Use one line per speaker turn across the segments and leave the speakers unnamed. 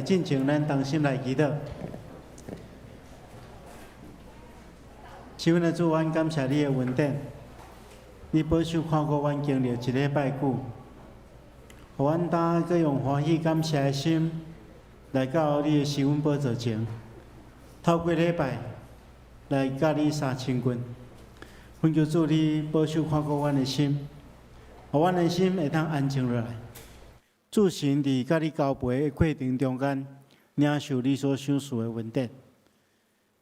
進前，咱同心來祈禱。是阮的主，阮感謝你的恩典，你保守看顧阮經歷一禮拜久，予阮今閣用歡喜感謝的心來到你的施恩寶座前，透過禮拜來佮你相親近。懇求主，你保守看顧阮的心，予阮的心會當安靜落來。自行佇佮你交陪的過程中間，領受你所賞賜的恩典。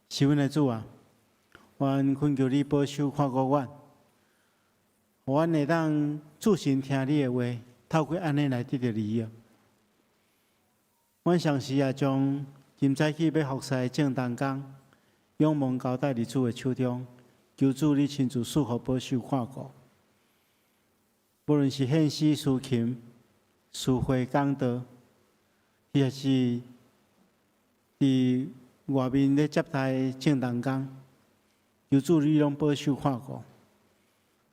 是阮的主啊，阮懇求你保守看顧阮，予阮會當自行聽你的話，透過按呢來得著利益。阮同時也將今早起欲服侍的眾同工，仰望交代佇主的手中，求主你親自賜福保守看顧。無論是獻詩、司琴、司會講道，抑是佇外面咧接待眾同工，求主你攏保守看顧。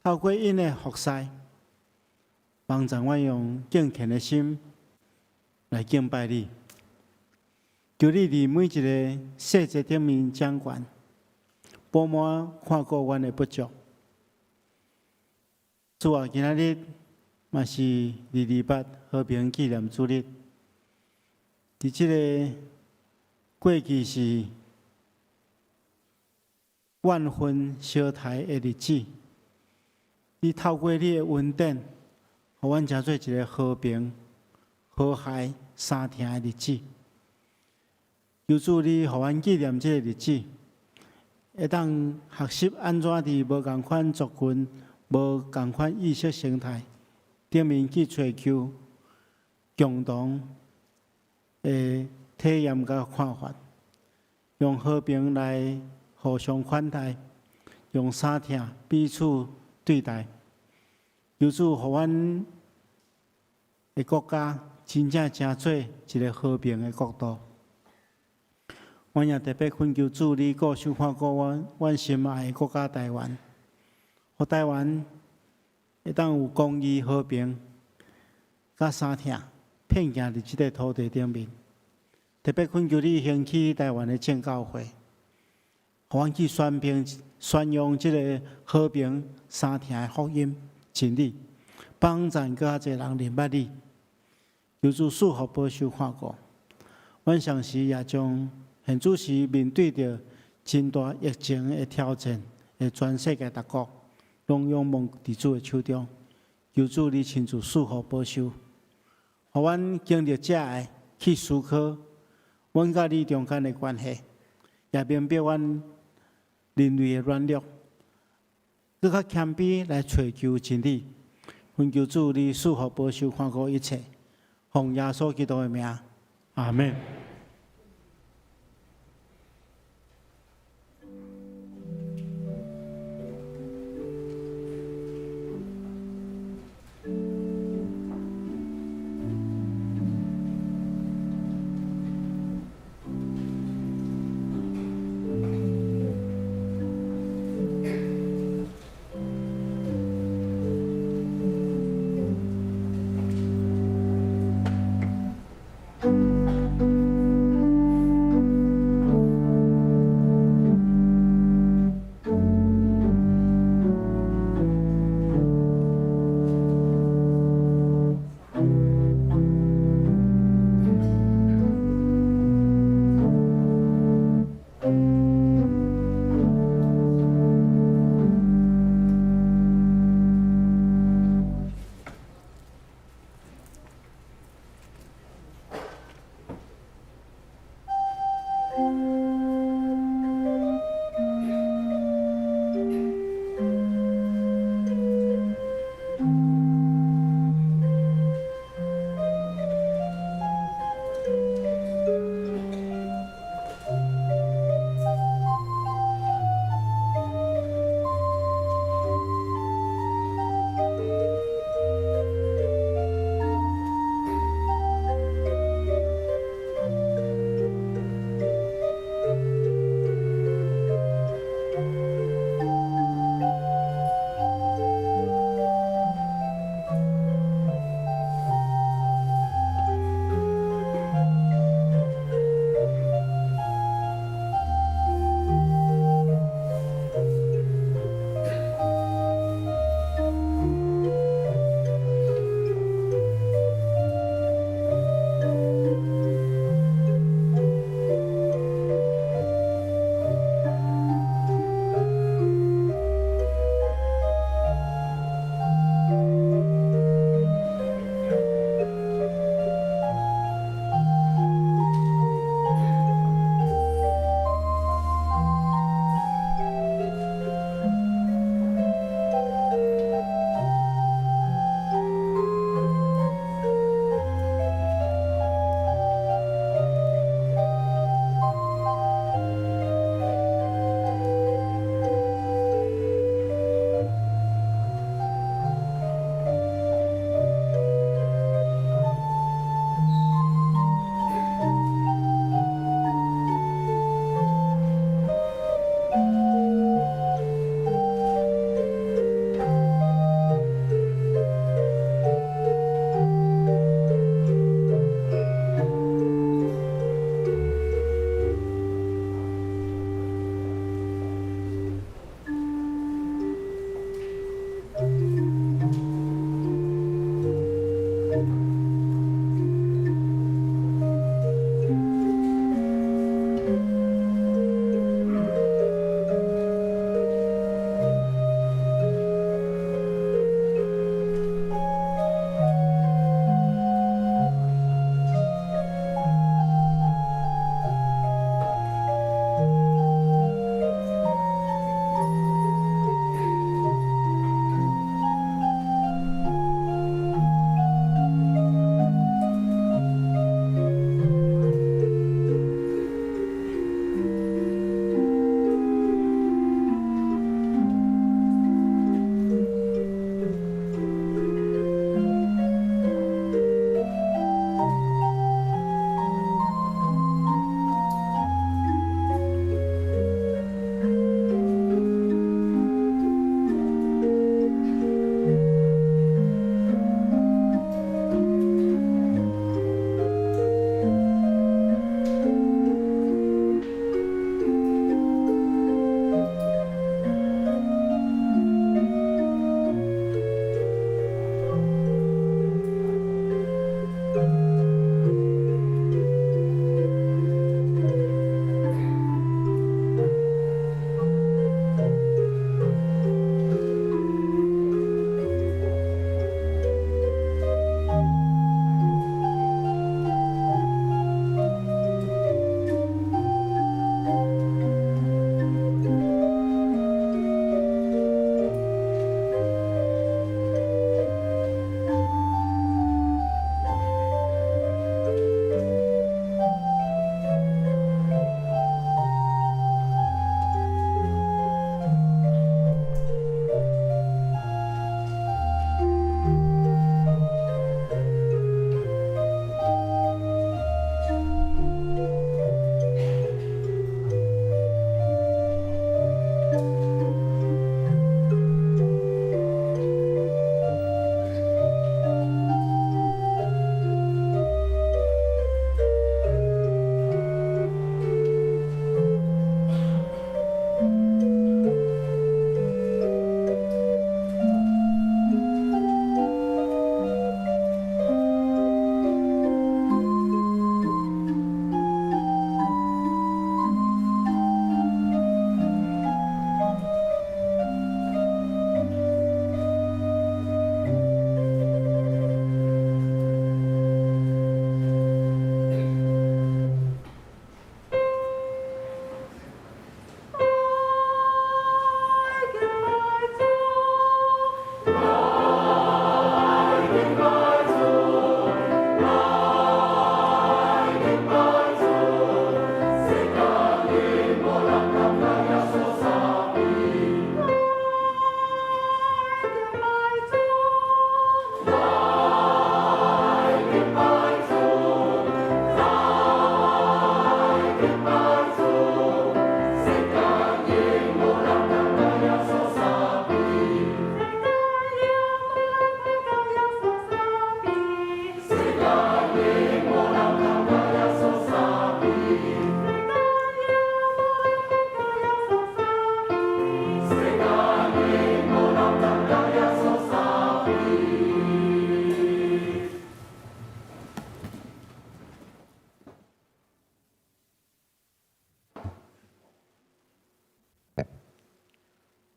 透過𪜶的服侍，幫助阮用敬虔的心來敬拜你。求你佇每一个細節頂面掌權，補滿看顧阮的不足。主啊，今仔日嘛是228和平紀念主日，佇這个過去是萬分相刣的日子，你透過你的恩典，予阮成做一个和平、和諧、相疼的日子。求主你予阮紀念這个日子，會當學習按怎佇無仝款族群、無仝款意識形態頂面去追求共同的體驗佮看法，用和平來互相款待，用相疼彼此對待。求主予阮的國家真正成做一个和平的國度。阮也特別懇求主，你顧守看顧阮，阮心愛的國家台灣，予台灣會當有公義、和平、佮相疼，遍行佇這个土地頂面。特別懇求你興起台灣的正教會，予阮去宣平、宣揚這个和平、相疼的福音真理，幫助閣較濟人認捌你。求主賜福保守看顧。阮同時也將現此時面對著真大疫情的挑戰，的全世界各國，攏仰望佇主的手中，求主你親自賜福保守，予阮經歷這个去思考阮佮你中間的關係，也明白阮人類的軟弱，閣較謙卑來揣求真理。懇求主你賜福保守看顧一切，奉耶穌基督的名，阿們。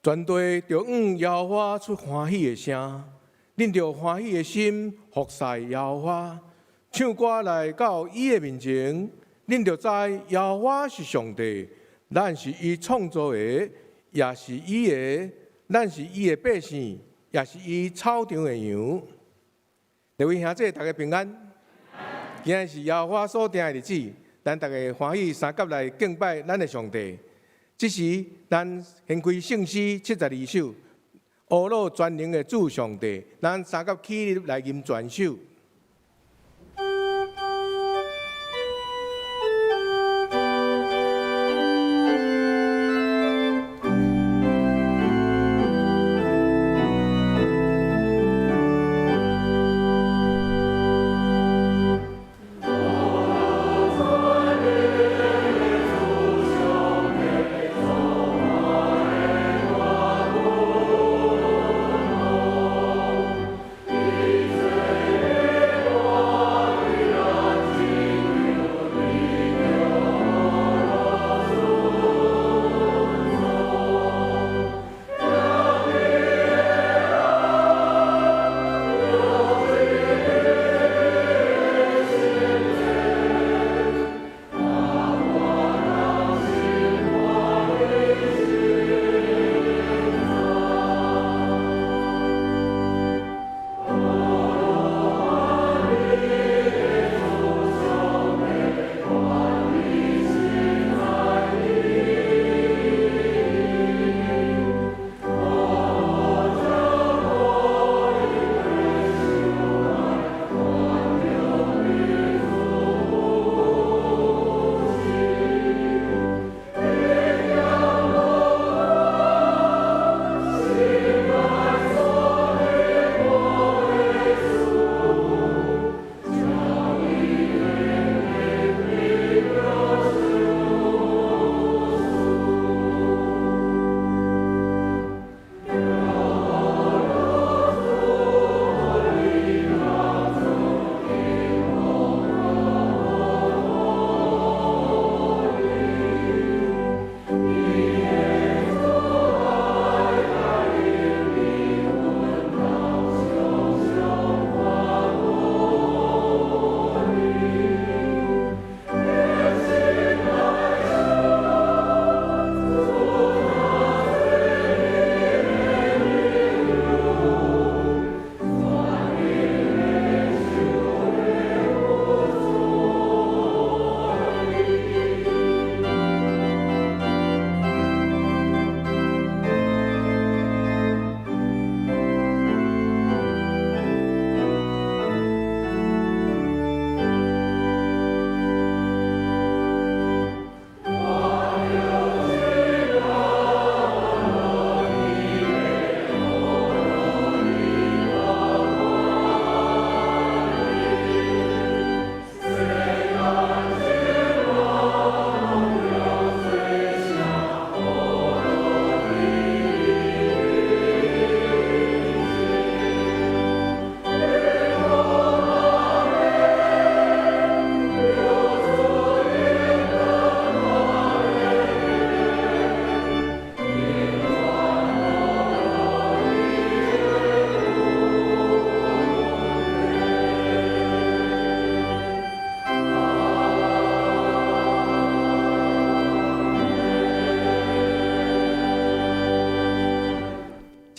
全地著向耶和華出歡喜的聲，恁著歡喜的心服侍耶和華，唱歌來到伊的面前，恁著知耶和華是上帝，咱是伊創造的，也是伊的，咱是伊的百姓，也是伊草場的羊。各位兄弟，大家平安。今日是耶和華所定的日子，咱大家歡喜相佮來敬拜咱的上帝。這時，咱掀開聖詩72首，呵咾全能的主上帝，咱相佮起立來吟全首。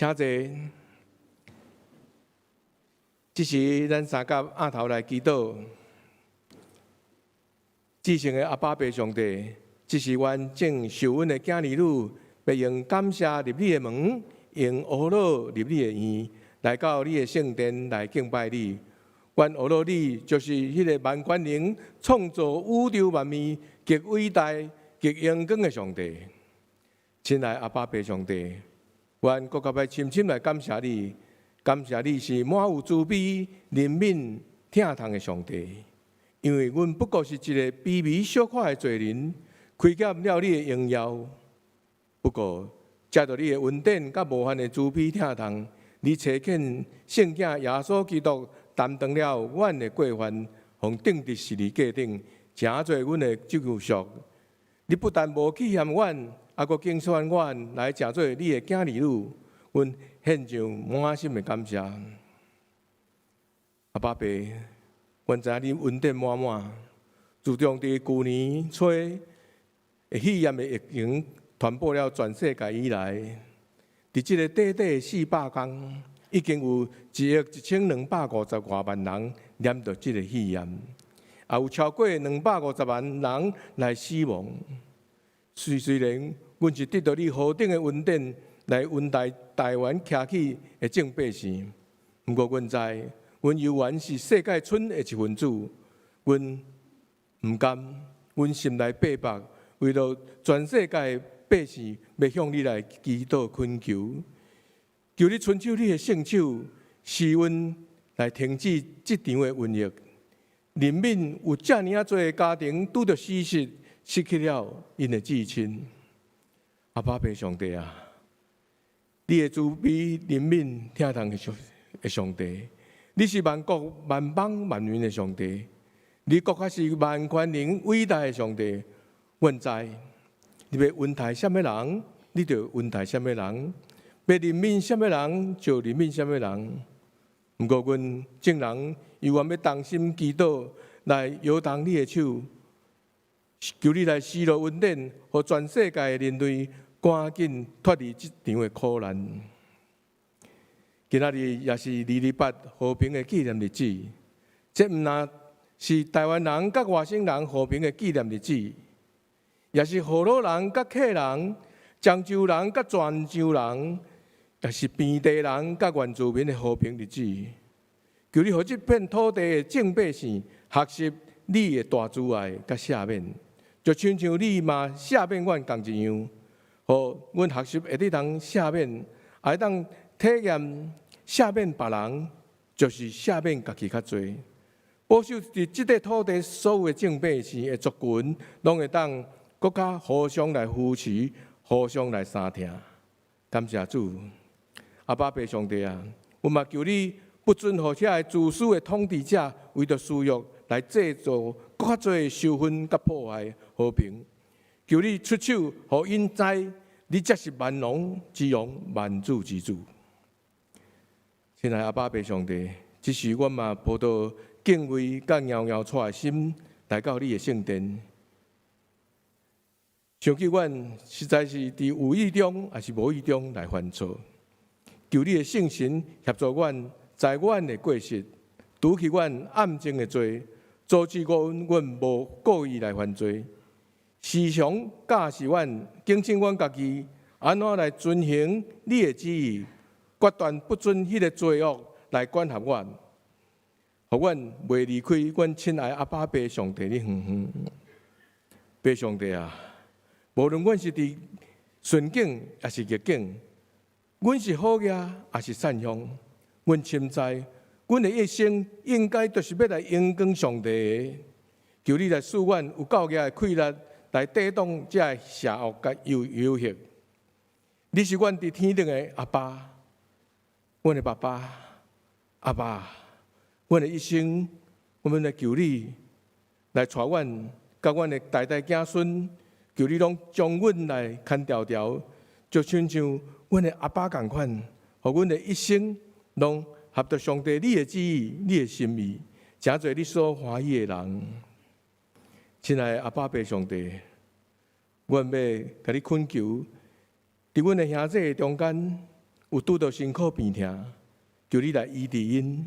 請坐。這時，咱相佮徛頭來祈禱。至聖的阿爸父上帝，這時阮眾受恩的囝兒女，欲用感謝入你的門，用呵咾入你的院，來到你的聖殿來敬拜你。阮呵咾你，就是彼个萬權能創造宇宙萬物、極偉大、極榮光的上帝。親愛阿爸父上帝，阮閣較擺深深來感謝你，感謝你是滿有慈悲、憐憫、疼痛的上帝。因為阮不過是一个卑微小可的罪人，虧欠了你的榮耀。不過，藉著你的恩典佮無限的慈悲疼痛，你差遣聖子耶穌基督擔當了阮的過犯，予釘佇十字架頂，成做阮的救贖。你不但無棄嫌阮，啊，閣揀選阮來成做你的囝兒女，阮獻上滿心的感謝。阿爸爸，阮知影你恩典滿滿，自從佇舊年初肺炎的疫情傳播了全世界以來，佇這个短短的400工，已經有1億1250外萬人染著這个肺炎，也有超過250萬人來死亡。雖然阮是得著你何等的恩典來恩待台灣徛起的眾百姓，毋過阮知，阮猶原是世界村的一份子，阮毋甘，阮心內迫腹，為著全世界百姓，欲向你來祈禱懇求，求你伸出你的聖手，施恩來停止這場的瘟疫。憐憫有遮爾仔濟的家庭拄著死失，失去了𪜶的至親。阿爸父上帝啊，你的慈悲憐憫疼痛的上帝，你是萬國萬邦萬民的上帝，你閣較是萬權能偉大的上帝。阮知你欲恩待啥物人，你就恩待啥物人；欲憐憫啥物人，就憐憫啥物人。毋過，阮眾人猶原欲同心祈禱，來搖動你的手，求你來施落恩典，予全世界的人類趕緊脫離這場的苦難。今仔日也是228和平的紀念日子，這毋但是台灣人佮外省人和平的紀念日子，也是河洛人佮客人、漳州人佮泉州人，也是平地人佮原住民的和平日子。求你予這片土地的眾百姓學習你的大慈愛佮赦免，就親像你嘛赦免阮仝一樣，予阮學習會當赦免，也會當體驗赦免別人，就是赦免家己較濟。保守佇這塊土地所有的眾百姓的族群，攏會當閣較互相來扶持，互相來相疼。感謝主，阿爸父上帝啊，阮嘛求你不准予遐个自私的統治者為著私欲來製造閣較濟仇恨佮破壞和平。求你出手，予𪜶知你才是萬王之王、萬主之主。親愛阿爸父上帝，這時阮嘛抱著敬畏佮搖搖掣的心來到你的聖殿。想起阮實在是佇有意中抑是無意中來犯錯，求你的聖神協助阮，知阮的過失，除去阮暗中的罪，阻止阮無故意來犯罪。時常教示阮，警醒阮家己，按怎來遵行你的旨意，決斷不准彼个罪惡來管轄阮，予阮袂離開阮親愛阿爸父上帝的遠遠。父上帝啊，無論阮是佇順境抑是逆境，阮是好額抑是散凶，阮深知，阮的一生應該就是欲來榮光上帝的。求你來賜阮有夠額的氣力來抵擋這个邪惡佮誘惑。你是阮佇天頂的阿爸，阮的爸爸，阿爸，阮的一生，我們來求你來帶阮，佮阮的代代子孫，求你攏將阮來牽牢牢，就親像阮的阿爸仝款，予阮的一生攏合著上帝你的旨意、你的心意，成做你所歡喜的人。親愛的阿爸父上帝，阮欲共你懇求，佇阮的兄弟中間有拄著辛苦病痛，求你來醫治𪜶；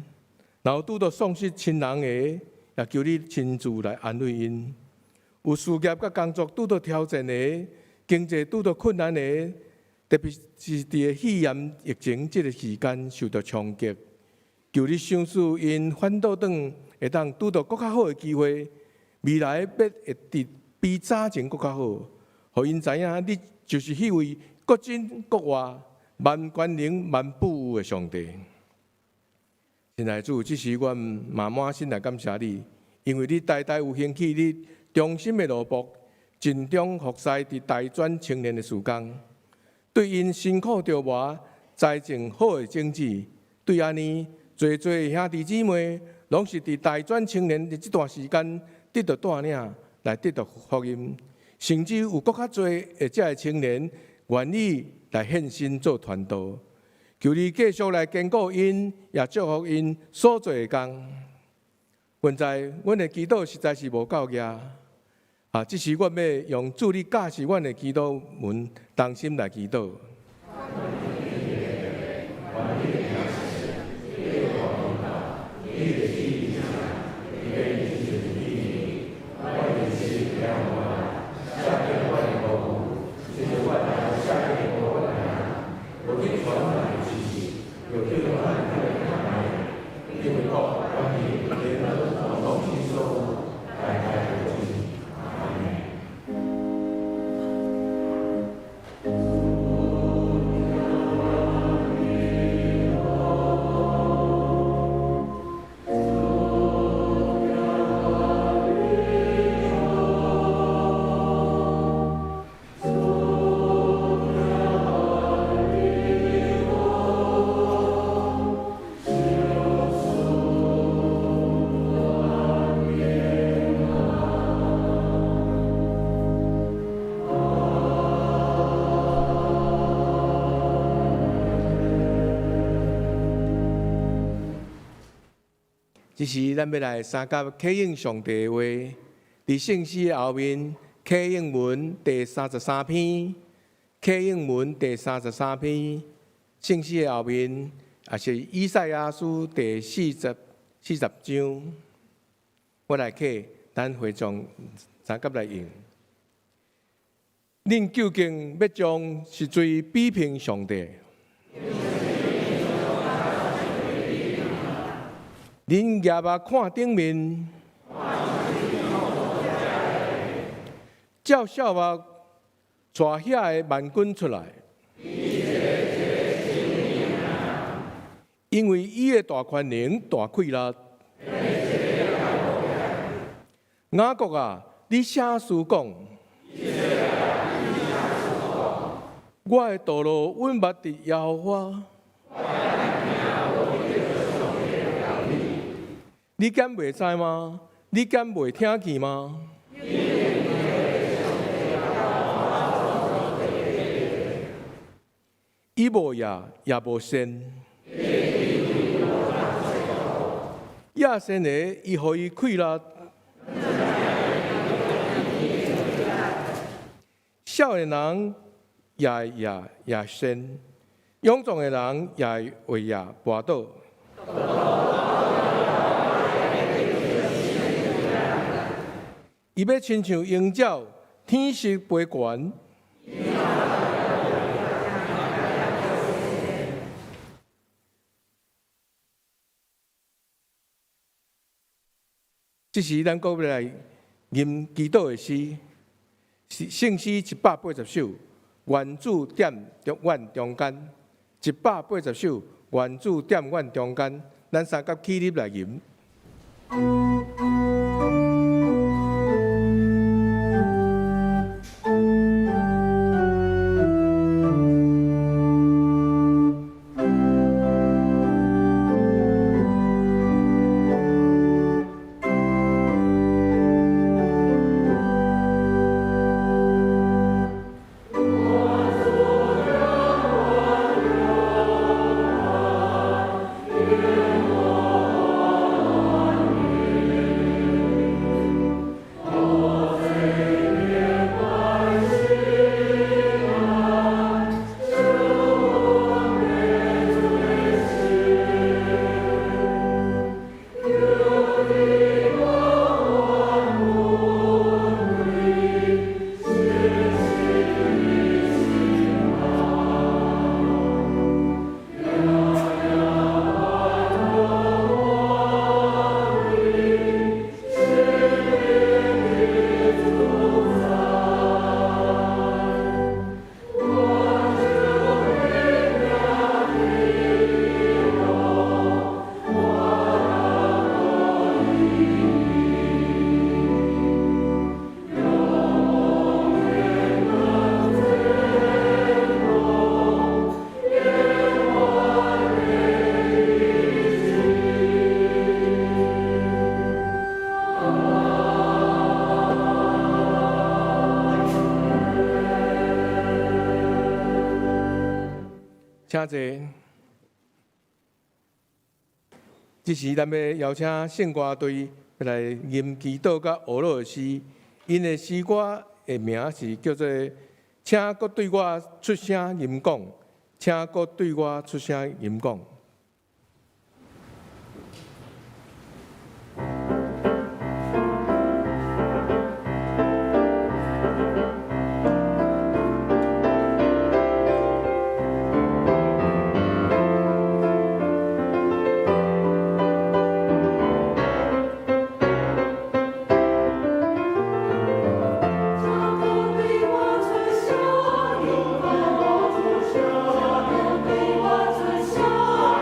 若有拄著喪失親人的，也求你親自來安慰𪜶。有事業佮工作拄著挑戰的，經濟拄著困難的，特別是佇個肺炎疫情這个時間受著衝擊，求你賞賜𪜶反倒轉會當拄著閣較好的機會，未來欲會佇比早前閣較好，予𪜶知影你就是彼位閣真閣活、萬權能、萬富有的上帝。親愛的主，這時阮嘛滿心來感謝你，因為你代代有興起你忠心的奴僕，盡忠服侍佇大專青年的事工，對𪜶辛苦著磨，栽種好的種子。對按呢，濟濟兄弟姊妹，攏是佇大專青年的這段時間得著帶領，來得著福音。甚至有閣較濟的遮的青年願意來獻身做傳道。求你繼續來堅固𪜶，也祝福𪜶所做的工。現在，阮的祈禱實在是無夠額，啊！這時我欲用主你教示阮的祈禱文，同心來祈禱。這時，咱欲來相佮啟應上帝的話，佇聖詩的後面，啟應文第三十三篇，啟應文第三十三篇，聖詩的後面，也是以賽亞書第40章。我來啟，咱會眾相佮來應。恁究竟欲將實罪比拼上帝？恁舉目看頂面，照數目帶遐个萬軍出來，因為伊的大權能、大氣力。雅各啊，你啥事講？我的道路穩捌佇耶和華。你敢袂知嗎？你敢袂聽見嗎？伊無業也無善，野善的伊予伊氣力，少年人也會野善，勇壯的人也會為業跋倒。伊欲親像鷹鳥，天翼飛懸。這時，咱閣欲來吟祈禱的詩，是聖詩180首，願主踮阮中間。180首，願主踮阮中間，咱相佮起立來吟。請坐。這時，咱欲邀請聖歌隊來吟祈禱佮呵咾的詩，𪜶的詩歌的名是叫做《請閣對我出聲吟講》，請閣對我出聲吟講。
請閣對我出聲吟講，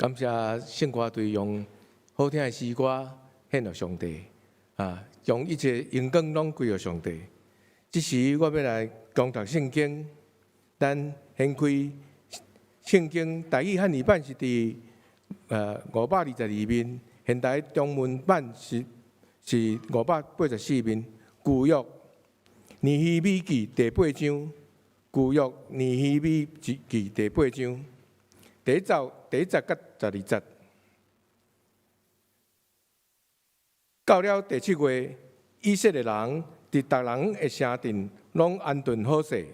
感謝聖歌隊用好聽的詩歌獻予上帝，啊，將一切榮光攏歸予上帝。這時我欲來恭讀聖經，咱掀開聖經台語漢語版是佇522面，現代中文版是584面。舊約尼希米記第八章，舊約尼希米記第八章。第一節佮12節，到了第七月，以色列人佇逐人的城鎮攏安頓好勢。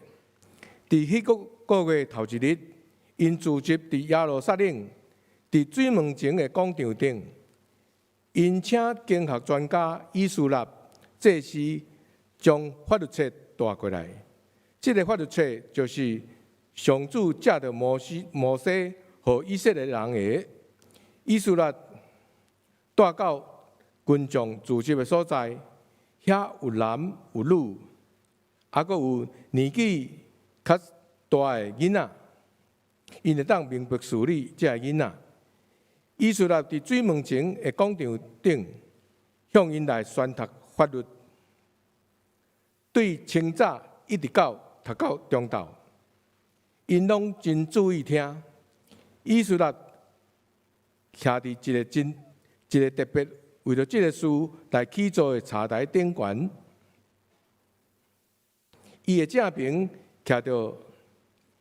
佇彼個個月頭一日，𪜶聚集佇耶路撒冷，佇水門前的廣場頂，𪜶請經學專家以斯拉祭司將法律冊帶過來。這个法律冊就是上主藉著摩西予以色列人的。以斯拉帶到群眾聚集的所在，遐有男有女，猶閣有年紀較大的囡仔，𪜶會當明白事理，這个囡仔。以斯拉佇水門前的廣場頂，向𪜶來宣讀法律，對清早一直到讀到中晝，𪜶攏真注意聽。以斯拉徛佇一個特別為著這个事來起造的柴台頂懸，伊的正爿徛著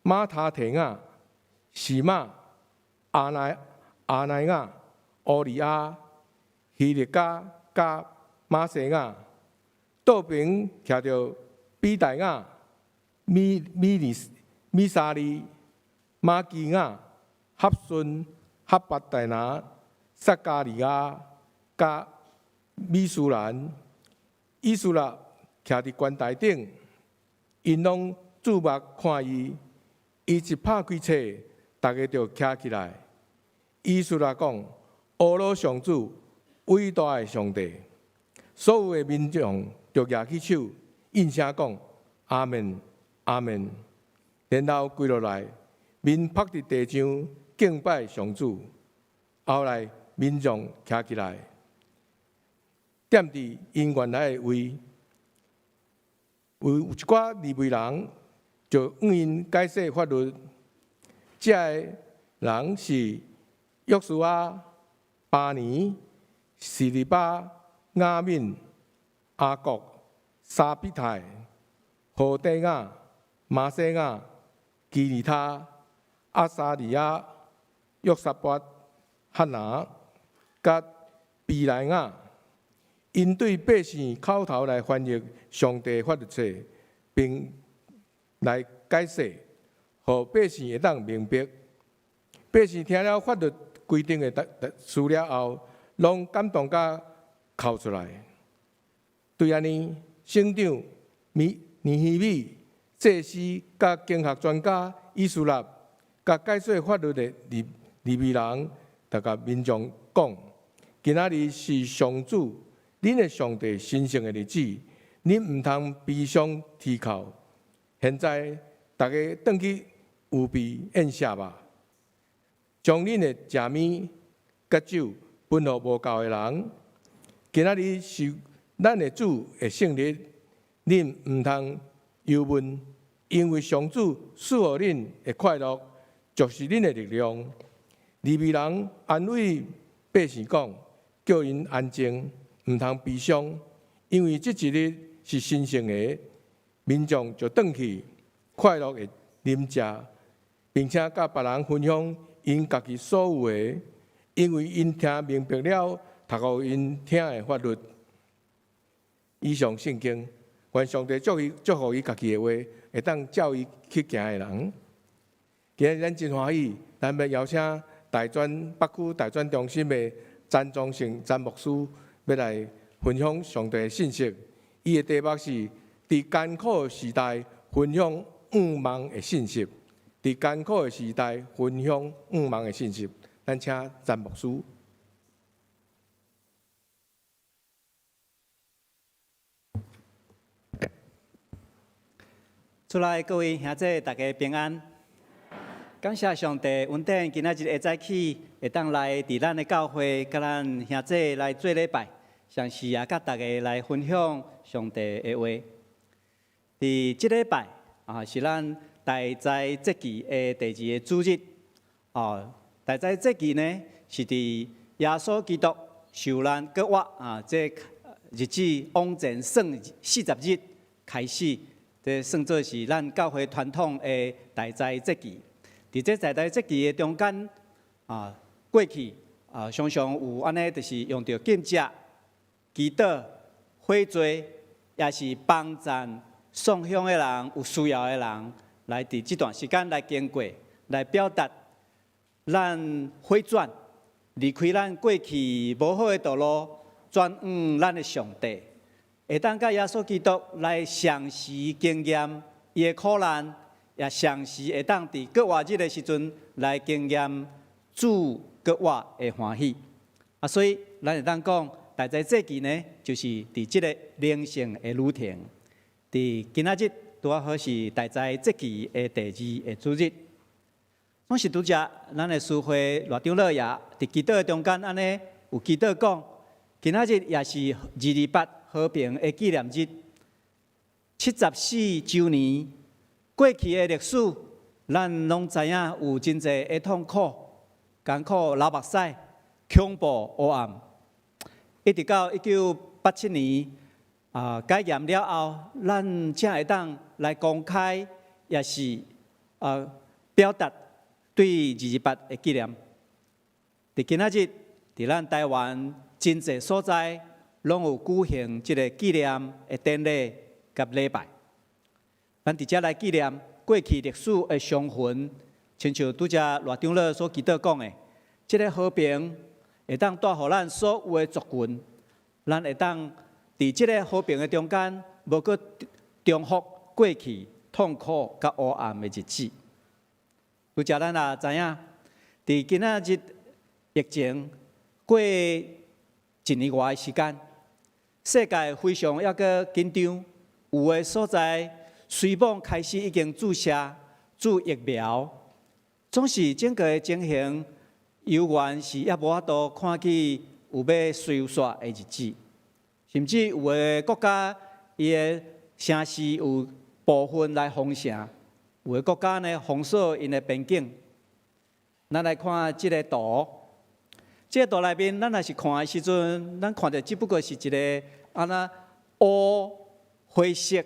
馬他提亞、示瑪、亞乃亞、烏利亞、希勒家佮瑪西亞；倒爿徛著比大雅、米沙利、瑪基亞、哈順、哈巴大拿、撒迦利亞佮米書蘭。以斯拉徛佇懸台頂，𪜶攏注目看伊。伊一拍開冊，逐家就徛起來。以斯拉講：阿羅上主，偉大的上帝！所有的民眾就舉起手，應聲講：阿們，阿們。然後跪落來，面伏佇地上敬拜上主。後來民眾徛起來，踮佇𪜶原來的位，有一寡利未人就向𪜶解釋法律。這个人是約書亞、巴尼、示利巴、雅憫、亞各、沙比泰、何底亞、瑪西亞、基利他、亞撒利雅、約沙法、哈拿、佮比來雅。𪜶對百姓口頭來翻譯上帝法律冊，並來解釋，予百姓會當明白。百姓聽了法律規定的事了後，攏感動甲哭出來。對按呢，省長尼希米、祭司佮經學專家以斯拉，佮解說法律的利未人，就共民眾講：今仔日是上主恁的上帝神聖的日子，恁毋通悲傷啼哭。現在逐家轉去預備宴席吧，將恁的食物佮酒分予無夠的人。今仔日是咱的主的聖日，恁毋通憂悶，因為上主賜予恁的快樂，就是恁的力量。利未人安慰百姓講，叫𪜶安靜，毋通悲傷，因為這一日是神聖的。民眾就轉去快樂的啉食，並且佮別人分享𪜶家己所有的，因為𪜶聽明白了讀予𪜶聽的法律。以上聖經，願上帝祝福伊家己的話，會當照伊去行的人。今日咱真歡喜，咱欲邀請大專北區大專中心的詹宗成詹牧師，欲來分享上帝的信息。伊的題目是佇艱苦的時代分享向望的信息。佇艱苦的時代分享向望的信息。咱請詹牧師。
主內各位兄弟，大家平安。感謝上帝恩典，今仔日會早起會當來佇咱的教會，佮咱兄弟來做禮拜，同時也佮大家來分享上帝的話。佇這禮拜啊，是咱大齋節期的第二個主日。哦，大齋節期呢，是佇耶穌基督受難復活啊，這日子往前算40日開始，這算做是咱教會傳統的大齋節期。佇這大齋節期的中間啊，過去啊，常常有按呢，就是用著禁食、祈禱、悔罪，也是幫贊送香的人、有需要的人，來佇這段時間來經過，來表達咱回轉，離開咱過去無好的道路，轉向咱的上帝，會當佮耶穌基督來相時經驗伊的苦難。也同時會當佇復活日的時陣來經驗主復活的歡喜。啊，所以咱會當講，大齋節期呢，就是佇這个靈性的旅程。佇今仔日拄仔好是大齋節期的第二个主日。總是拄才咱的司會賴長老爺佇祈禱的中間，按呢有祈禱講，今仔日也是228和平的紀念日，74週年。過去的歷史，咱攏知影有真濟的痛苦、艱苦、流目屎、恐怖、黑暗，一直到1987年啊解嚴了後，咱才會當來公開，也是啊表達對二二八的紀念。佇今仔日，佇咱台灣真濟所在，攏有舉行這个紀念的典禮佮禮拜。咱佇遮來紀念過去歷史的傷痕，親像拄才賴長老所祈禱講的，這个和平會當帶予咱所有的族群，咱會當佇這个和平的中間，無閣重複過去痛苦佮黑暗的日子。拄才咱也知影，佇今仔日疫情過一年外的時間，世界非常猶閣緊張，有的所在，雖罔開始已經注射注疫苗，總是整個的情形猶原是猶無法度看見有欲收煞的日子，甚至有的國家伊的城市有部分來封城，有的國家呢封鎖𪜶的邊境。咱來看這个圖，這个圖內面，咱若是看的時陣，咱看著只不過是一个按呢烏灰色。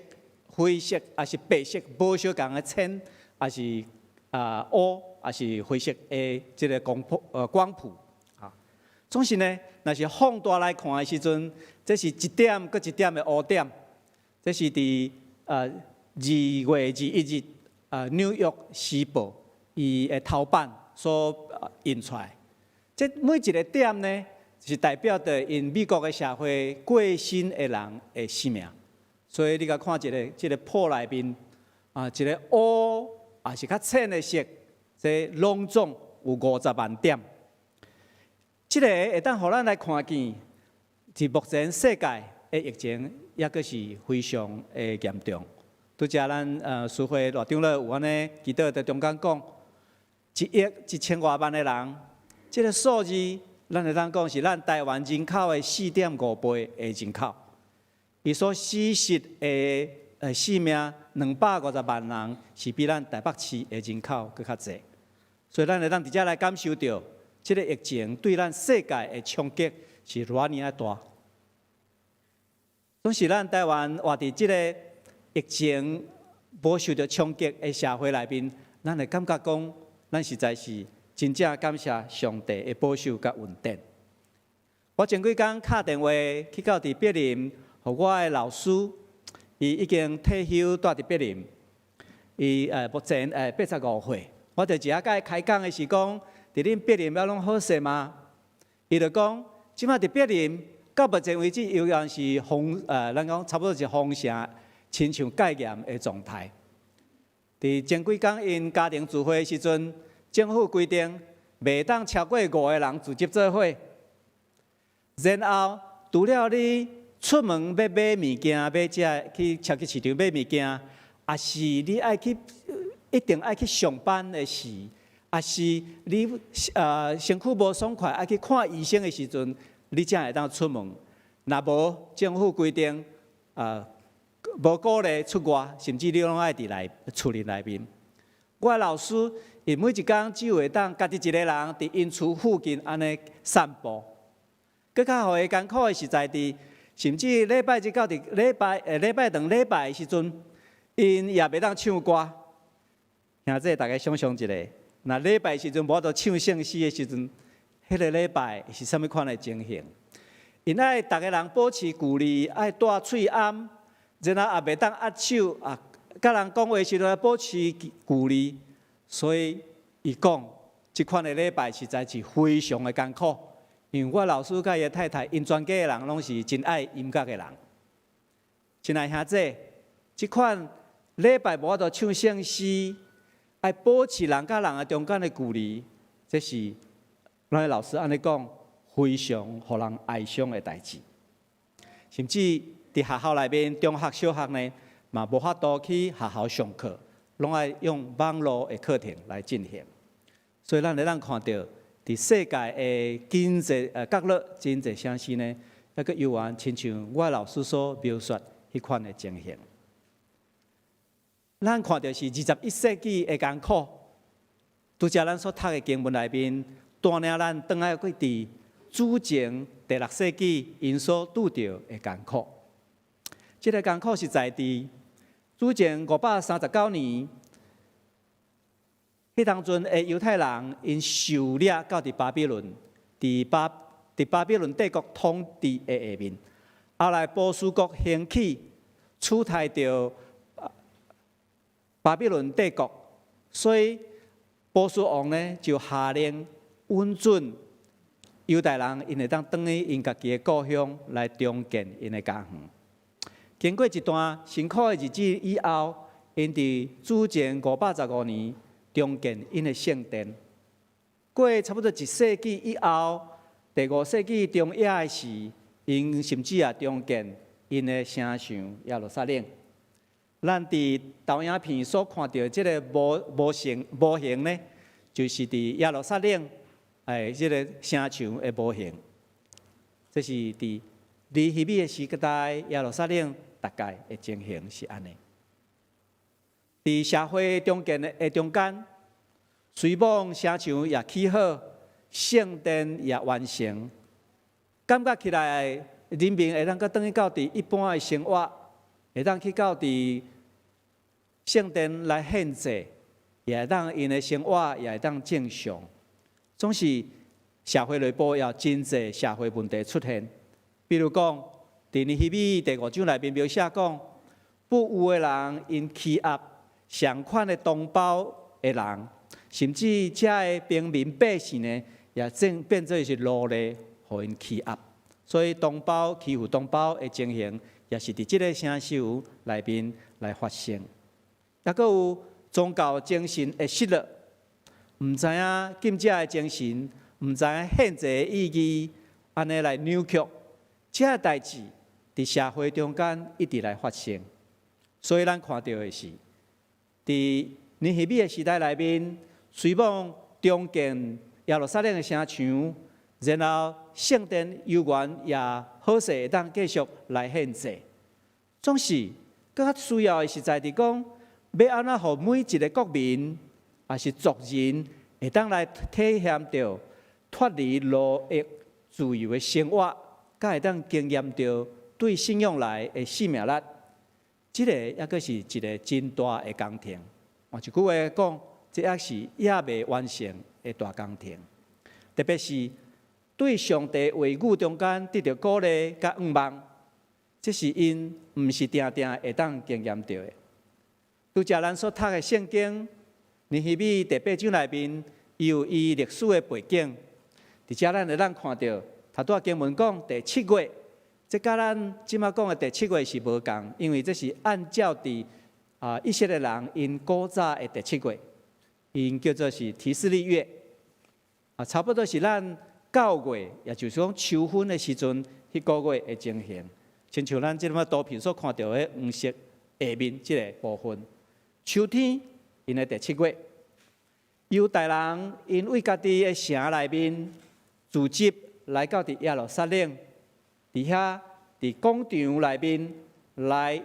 灰色抑是白色，無相仝的淺，抑是啊烏，抑是灰色的這个光譜啊。總是呢，若是放大來看的時陣，這是一點閣一點的烏點。這是佇2月21日啊，《紐約時報》伊的頭版所印出來。這每一个點呢，是代表著𪜶美國的社會過身的人的姓名。所以你共看一个這个譜內面啊，一个烏抑是較淺的色，這攏總有50萬點。這个會當予咱來看見，佇目前世界的疫情猶閣是非常的嚴重。拄才咱司會賴長老有按呢祈禱佇中間講，1億1千外萬的人，這个數字咱會當講是咱台灣人口的4.5倍的人口。伊所死失的性命250萬人，是比咱台北市的人口閣較濟。所以咱會當佇遮來感受著，這个疫情對咱世界的衝擊是偌爾仔大。總是咱台灣活佇這个疫情無受著衝擊的社會內面，咱會感覺講，咱實在是真正感謝上帝的保守佮恩典。我前幾工敲電話去到佇柏林，予我的老師，伊已經退休蹛佇柏林，伊目前85歲。我就一下佮伊開講的是講，佇恁柏林猶攏好勢嗎？伊就講，這擺佇柏林到目前為止，猶原是封咱講差不多是封城，親像戒嚴的狀態。佇前幾工𪜶家庭聚會的時陣，政府規定袂當超過五個人聚集做伙。然後，除了你出門欲買物件、買食去超級市場買物件，抑是你愛去一定愛去上班的時，抑是你身軀無爽快，愛去看醫生的時陣，你才會當出門。若無政府規定，無鼓勵出外，甚至你攏愛佇內厝裡內面。我的老師，伊每一工只有會當家己一個人佇𪜶厝附近按呢散步。閣較予伊艱苦的是在佇，甚至禮拜日到佇禮拜禮拜兩禮拜的時陣，𪜶也袂當唱歌。兄弟，大家想像一下，若禮拜時陣無法度唱聖詩的時陣，彼個禮拜是啥物款的情形？𪜶愛逐个人保持距離，愛戴喙罨，然後也袂當握手啊，佮人講話時陣愛保持距離。所以伊講，這款的禮拜實在是非常的艱苦。因為我老師佮伊的太太，𪜶全家的人攏是真愛音樂的人。親愛兄弟，這款禮拜無法度唱聖詩，愛保持人佮人的中間的距離，這是咱的老師按呢講，非常予人哀傷的代誌。甚至佇學校內面，中學、小學呢，嘛無法度去學校上課，攏愛用網路的課程來進行。所以咱會當看著，佇世界的經濟角落，真濟城市呢，猶閣猶原親像我老師所描述彼款的情形。咱看著是21世紀的艱苦，拄才咱所讀的經文內面，帶領咱轉來去佇主前第六世紀𪜶所拄著的艱苦。這个艱苦是在佇主前539年，彼當陣的猶太人𪜶受掠到佇巴比倫，佇巴比倫帝國統治的下面。後來波斯國興起，取代著巴比倫帝國，所以波斯王呢就下令允准猶太人𪜶會當轉去𪜶家己的故鄉來重建𪜶的家園。經過一段辛苦的日子以後，𪜶佇主前515年重建𪜶的聖殿。過差不多一世紀以後，第五世紀中葉的時，𪜶甚至也重建𪜶的城牆耶路撒冷。咱佇投影片所看著的這个模型呢，就是佇耶路撒冷這个城牆的模型。這是佇尼希米的時代，耶路撒冷大概的情形是按呢。佇社會重建的中間，雖罔城牆也起好，聖殿也完成，感覺起來人民會當閣轉去到佇一般的生活，會當去到佇聖殿來獻祭，也會當𪜶的生活也會當正常。總是社會內部也有真濟社會問題出現，比如講，佇尼希米第五章內面描寫講，富有的人𪜶欺壓仝款的同胞的人，甚至遮的平民百姓呢，也正變做是奴隸，予𪜶欺壓。所以同胞欺負同胞的情形，也是佇這个城市內面來發生。猶閣有宗教精神的失落，毋知影禁食的精神，毋知影獻祭的意義，按呢來扭曲，這个代誌佇社會中間一直來發生。所以咱看著的是，佇尼希米的時代內面，雖罔重建耶路撒冷的城牆，然後聖殿猶原也好勢會當繼續來獻祭。總是閣較需要的是在佇講，欲按怎予每一个國民，抑是族人，會當來體驗著脫離奴役自由的生活，佮會當經驗著對信仰來的生命力。這个猶閣是一个真大的工程。換一句話講，這猶是猶未完成的大工程。特別是對上帝話語中間得著鼓勵佮向望，這是𪜶毋是定定會當經驗著的。拄才咱所讀的聖經，尼希米第八章內面，伊有伊歷史的背景。佇遮咱會當看著，頭拄仔經文講第七月，這佮咱這馬講的第七月是無仝，因為這是按照佇以色列人𪜶古早的第七月，𪜶叫做是提斯利月，差不多是咱9月，也就是講秋分的時陣，彼個月的情形。親像咱這馬圖片所看著的黃色下面這个部分，秋天𪜶的第七月，猶大人𪜶對家己的城內面聚集來到佇耶路撒冷，佇遐佇廣場內面來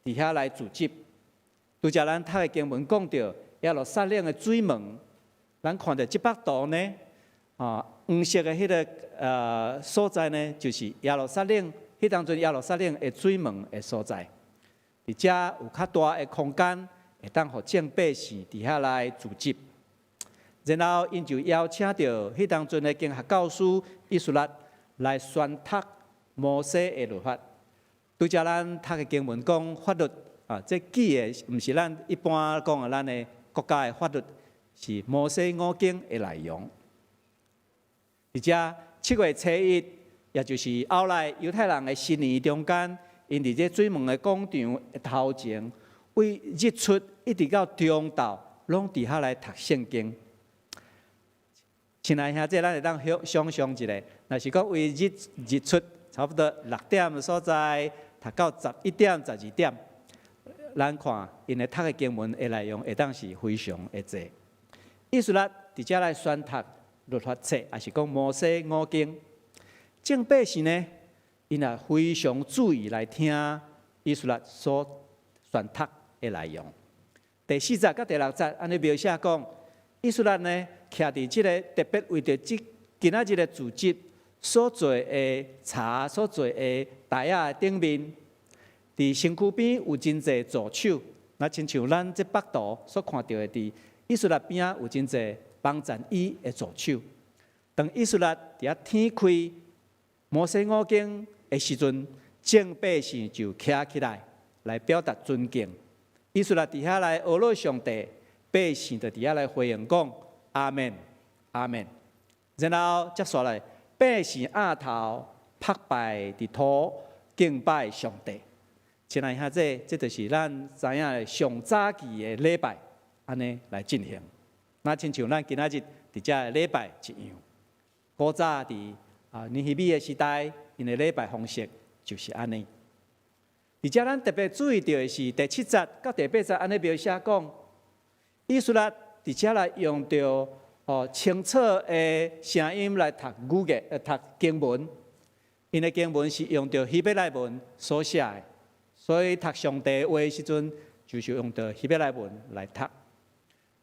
佇遐來聚集。拄才咱讀的經文講著耶路撒冷的水門，咱看著這幅圖呢，啊，黃色的彼個所在呢，就是耶路撒冷，彼當陣耶路撒冷的水門的所在。佇遮有較大的空間，會當予眾百姓佇遐來聚集。然後𪜶就邀請著彼當陣的經學教師以斯拉來宣讀摩西的律法。拄才咱讀的經文講法律啊，這記的毋是咱一般講的咱的國家的法律，是摩西五經的內容。佇遮7月初1，也就是後來猶太人的新年中間，𪜶佇這水門的廣場的頭前，對日出一直到中晝，攏佇遐來讀聖經。親愛兄弟，咱會當想像一下，若是講對日日出差不多6點的所在，讀到11點、12點，咱看𪜶的讀的經文的內容會當是非常的濟。以斯拉佇遮來宣讀律法冊，抑是講摩西五經。眾百姓呢，𪜶也非常注意來聽以斯拉所宣讀的內容。第四節佮第六節按呢描寫講，以斯拉呢，徛佇這个特別為著這今仔日的聚集所做的柴、所做的台仔的頂面，佇身軀邊有真濟助手，若親像咱這幅圖所看著的，佇以斯拉邊仔有真濟幫贊伊的助手。當以斯拉佇遐掀開摩西五經的時陣，眾百姓就徛起來來表達尊敬。以斯拉佇遐來阿羅上帝，百姓就佇遐來回應講：阿們，阿們。然後接紲來，百姓仰頭覆拜佇土敬拜上帝。親愛兄弟，這就是咱知影的上早期的禮拜，按呢來進行。若親像咱今仔日佇遮的禮拜一樣。古早佇尼希米的時代，𪜶的禮拜方式就是按呢。佇遮咱特別注意著的是第七節佮第八節按呢描寫講，以斯拉佇遮來用著清楚的聲音來讀語言，讀經文。𪜶的經文是用著希伯來文所寫的，所以讀上帝話的時陣，就是用著希伯來文來讀。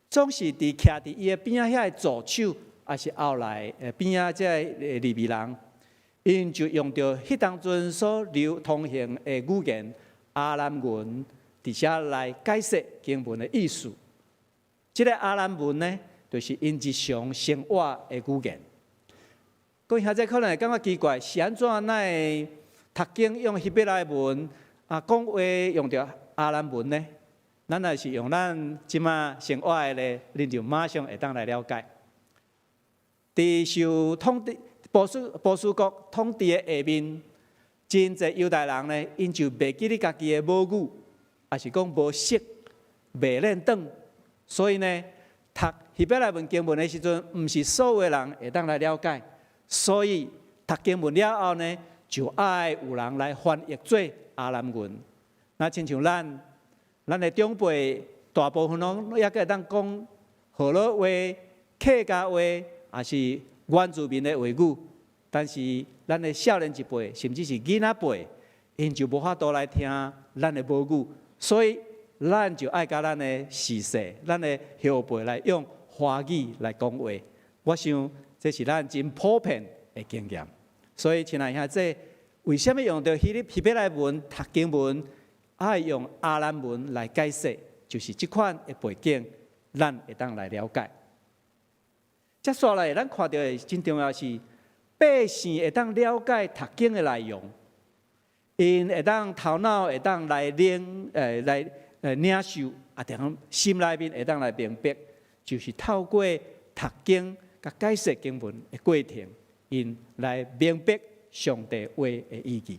總是佇徛佇伊的邊仔遐的助手，抑是後來邊仔這个利未人，𪜶就用著彼當陣所流通行的語言亞蘭文，佇遮來解釋經文的意思。這个亞蘭文呢，就是𪜶日常生活的語言。各位兄弟可能會感覺奇怪，是按怎哪會讀經用希伯來文，講話用著亞蘭文呢？咱若是用咱這馬生活的咧，恁就馬上會當來了解。佇受統治波斯國統治的下面，真濟猶太人呢，𪜶就袂記得家己的母語，抑是講無識、袂輪轉，所以呢，讀希伯來文經文的時陣，毋是所有的人會當來了解，所以讀經文了後呢，就愛有人來翻譯做亞蘭文。若親像咱，咱的長輩大部分攏猶閣會當講河洛話、客家話，抑是原住民的話語。但是咱的少年一輩，甚至是囡仔輩，𪜶就無法度來聽咱的母語，所以咱就愛佮咱的序細、咱的後輩來用華語來講話。我想這是咱真普遍的經驗。所以，親愛兄弟，為啥物用著希伯來文讀經文，愛用亞蘭文來解釋，就是這款的背景，咱會當來了解。接紲來，咱看著的真重要是，百姓會當了解讀經的內容，𪜶會當頭腦會當來領，來領受，當心內面會當來明白，就是透過讀經佮解釋經文的過程，𪜶來明白上帝話的意義。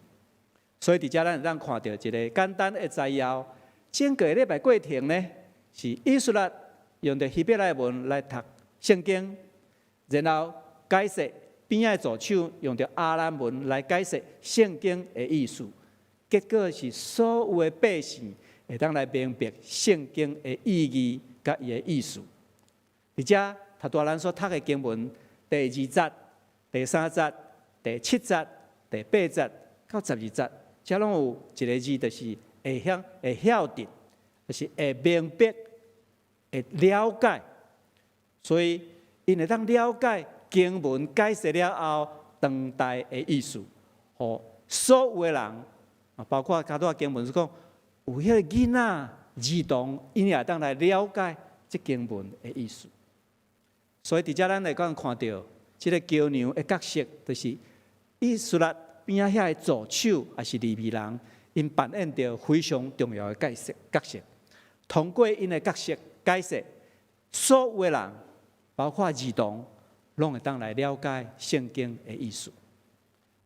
所以佇遮咱會當看著一个簡單的摘要，整個禮拜過程呢，是以斯拉用著希伯來文來讀聖經，然後解釋邊仔的助手用著亞蘭文來解釋聖經的意思，結果是所有的百姓會當來明白聖經的意義佮伊的意思。佇遮頭拄仔咱所讀的經文，第二節、第三節、第七節、第八節到12節，遮攏有一个字，就是會曉會曉得，就是會明白、會了解。所以，𪜶會當了解經文解釋了後，當代的意思，予所有的人啊，包括較拄仔經文是講，有彼个囡仔、兒童，𪜶也會當來了解這經文的意思。所以，佇遮咱會當看著，這个橋梁的角色，就是以斯拉邊仔遐的助手，抑是利未人，𪜶扮演著非常重要的角色。角色通過𪜶的角色解釋，所有的人，包括兒童，攏會當來了解聖經的意思。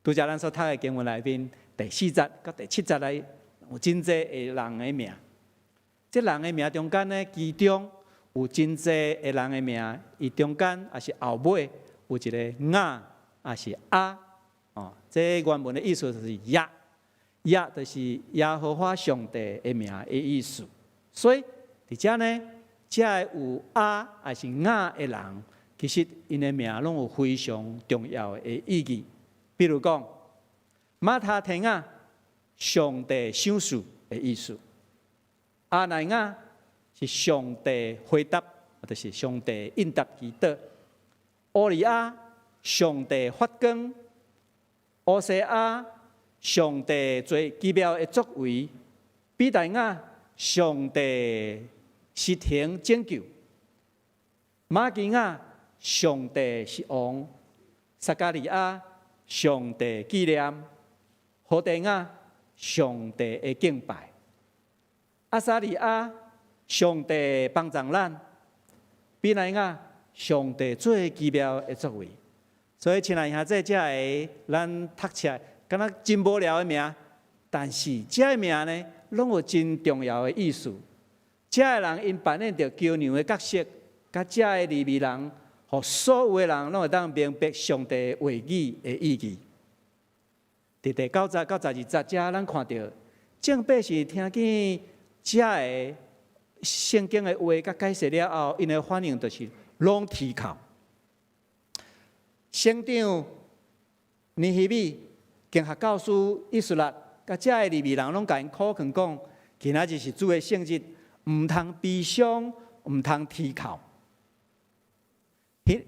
拄才咱所讀的經文內面，第四節佮第七節內有真濟的人的名。這人的名中間呢，其中有真濟的人的名，伊中間抑是後尾有一个雅，抑是阿，哦，這原文的意思就是亞，亞就是耶和華上帝的名的意思。所以佇遮呢，遮个有阿抑是雅的人，其實𪜶的名攏有非常重要的意義。比如講，馬他提亞，上帝賞賜的意思；阿奈亞是上帝回答，就是上帝應答祈禱；烏利亞，上帝發光；烏西亞，上帝做奇妙的作為；比大雅，上帝實行拯救；瑪基亞，上帝是王；撒迦利亞，上帝紀念；何地亞，上帝的敬拜；亞撒利亞，上帝幫助咱；比奈雅，上帝做奇妙的作為。所以，親愛兄弟，這个咱讀起來，敢若真無聊的名，但是這个名呢，攏有真重要的意思。這个人𪜶扮演著橋梁的角色，佮這个利未人，予所有的人攏會當明白上帝話語的意義。佇第九節到12節，遮咱看著眾百姓聽見這个聖經的話佮解釋了後，𪜶的反應就是攏啼哭。省長尼希米、經學教師以斯拉，佮遮个利未人攏共𪜶苦勸講，今仔日是主的聖日，毋通悲傷，毋通啼哭。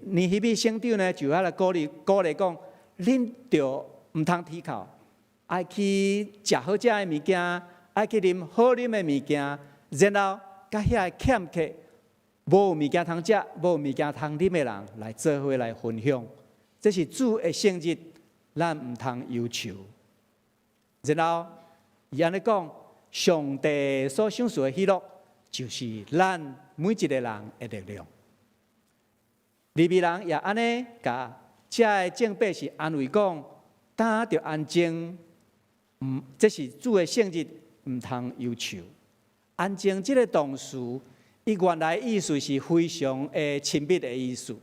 尼希米省長呢，就遐來鼓勵鼓勵講，恁著毋通啼哭，愛去食好食的物件，愛去啉好啉的物件，然後佮遐个欠缺無物件通食、無物件通啉的人來做伙來分享。這是主的聖日，咱毋通憂愁。然後伊按呢講，上帝所賞賜的喜樂，就是咱每一个人的力量。利未人也按呢，共遮个眾百姓安慰講，當著安靜，毋，這是主的聖日，毋通憂愁。安靜這个動詞，伊原來意思是非常的親密的意思。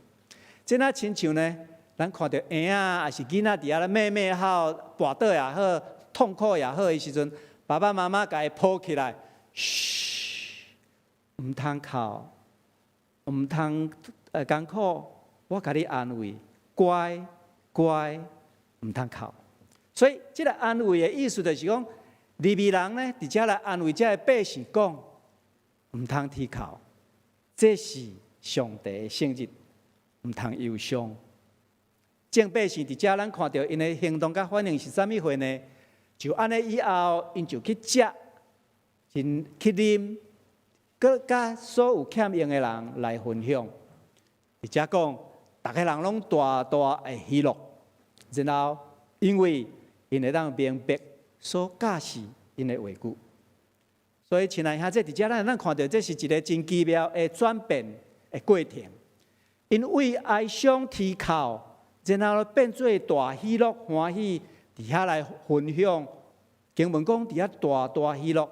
這若親像呢，咱看著嬰仔抑是囡仔佇遐咧咩咩哭，跋倒也好，痛苦也好的時陣，爸爸媽媽共伊抱起來，噓，毋通哭，毋通艱苦，我共你安慰，乖乖，毋通哭。所以，這个安慰的意思就是講，利未人呢，佇遮來安慰這个百姓講，毋通啼哭，這是上帝的聖日，毋通憂傷。眾百姓佇遮，咱看著𪜶的行動佮反應是啥物貨呢？就按呢以後，𪜶就去食，真去啉，閣佮所有欠用的人來分享。佇遮講，逐个人攏大大的喜樂，然後因為𪜶會當明白所教示𪜶的話語，所以親愛兄弟，佇遮咱看著這是一个真奇妙的轉變的過程。𪜶為哀傷啼哭，然後變做大喜樂歡喜，佇遐來分享。經文講佇遐大大喜樂，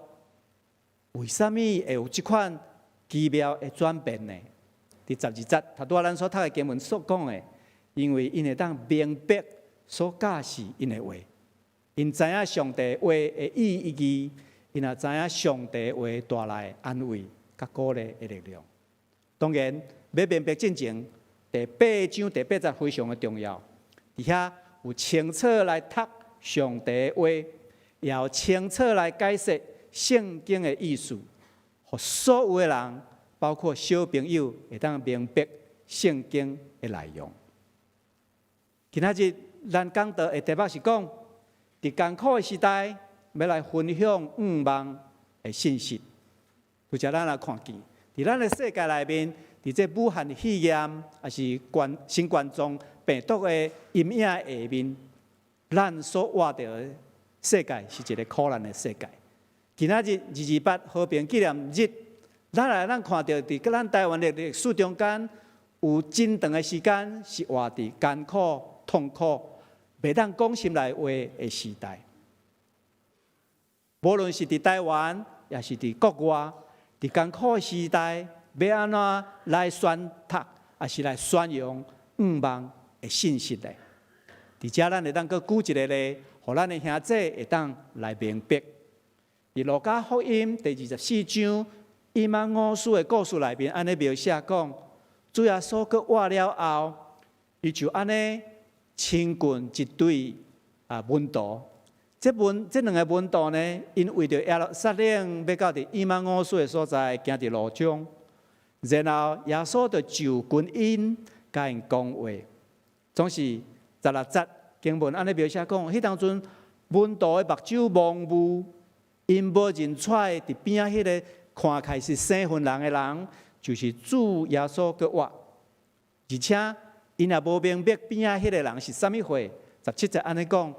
為啥物會有這款奇妙的轉變呢？佇12節，頭拄仔咱所讀的經文所講的，因為𪜶會當明白所教示𪜶的話，𪜶知影上帝話的意義，𪜶也知影上帝話帶來安慰佮鼓勵的力量。當然，欲明白進前第八章第八節非常的重要，佇遐有清楚來讀上帝的話，也有清楚來解釋聖經的意思，予所有的人，包括小朋友，會當明白聖經的內容。今仔日咱講道的題目是講，佇艱苦的時代，欲來分享向望的信息。拄才咱來看見，佇咱的世界內面，佇這武漢肺炎，抑是冠新冠狀病毒的陰影下面，咱所活著的世界是一个苦難的世界。今仔日二二八和平紀念日，咱來咱看著佇咱台灣的歷史中間，有真長的時間是活佇艱苦、痛苦、袂當講心內話的時代。無論是佇台灣，抑是佇國外，佇艱苦的時代，欲按怎來宣讀，抑是來宣揚向望的信息呢？佇遮咱會當閣舉一个例，予咱的兄弟會當來明白。佇路加福音第二十四章以馬忤斯的故事內面，按呢描寫講，主耶穌閣活了後，伊就按呢親近一對啊門徒。這門這兩个門徒呢，𪜶為著耶路撒冷欲到佇以馬忤斯的所在，行佇路中，然後耶穌就就近𪜶，共𪜶講話。總是十六節經文按呢描寫講，彼當陣門徒的目睭蒙霧，𪜶無認出來佇邊仔彼个看起來是生份人的人，就是主耶穌閣活，而且𪜶也無明白邊仔彼个人是啥物貨。十七節按呢講，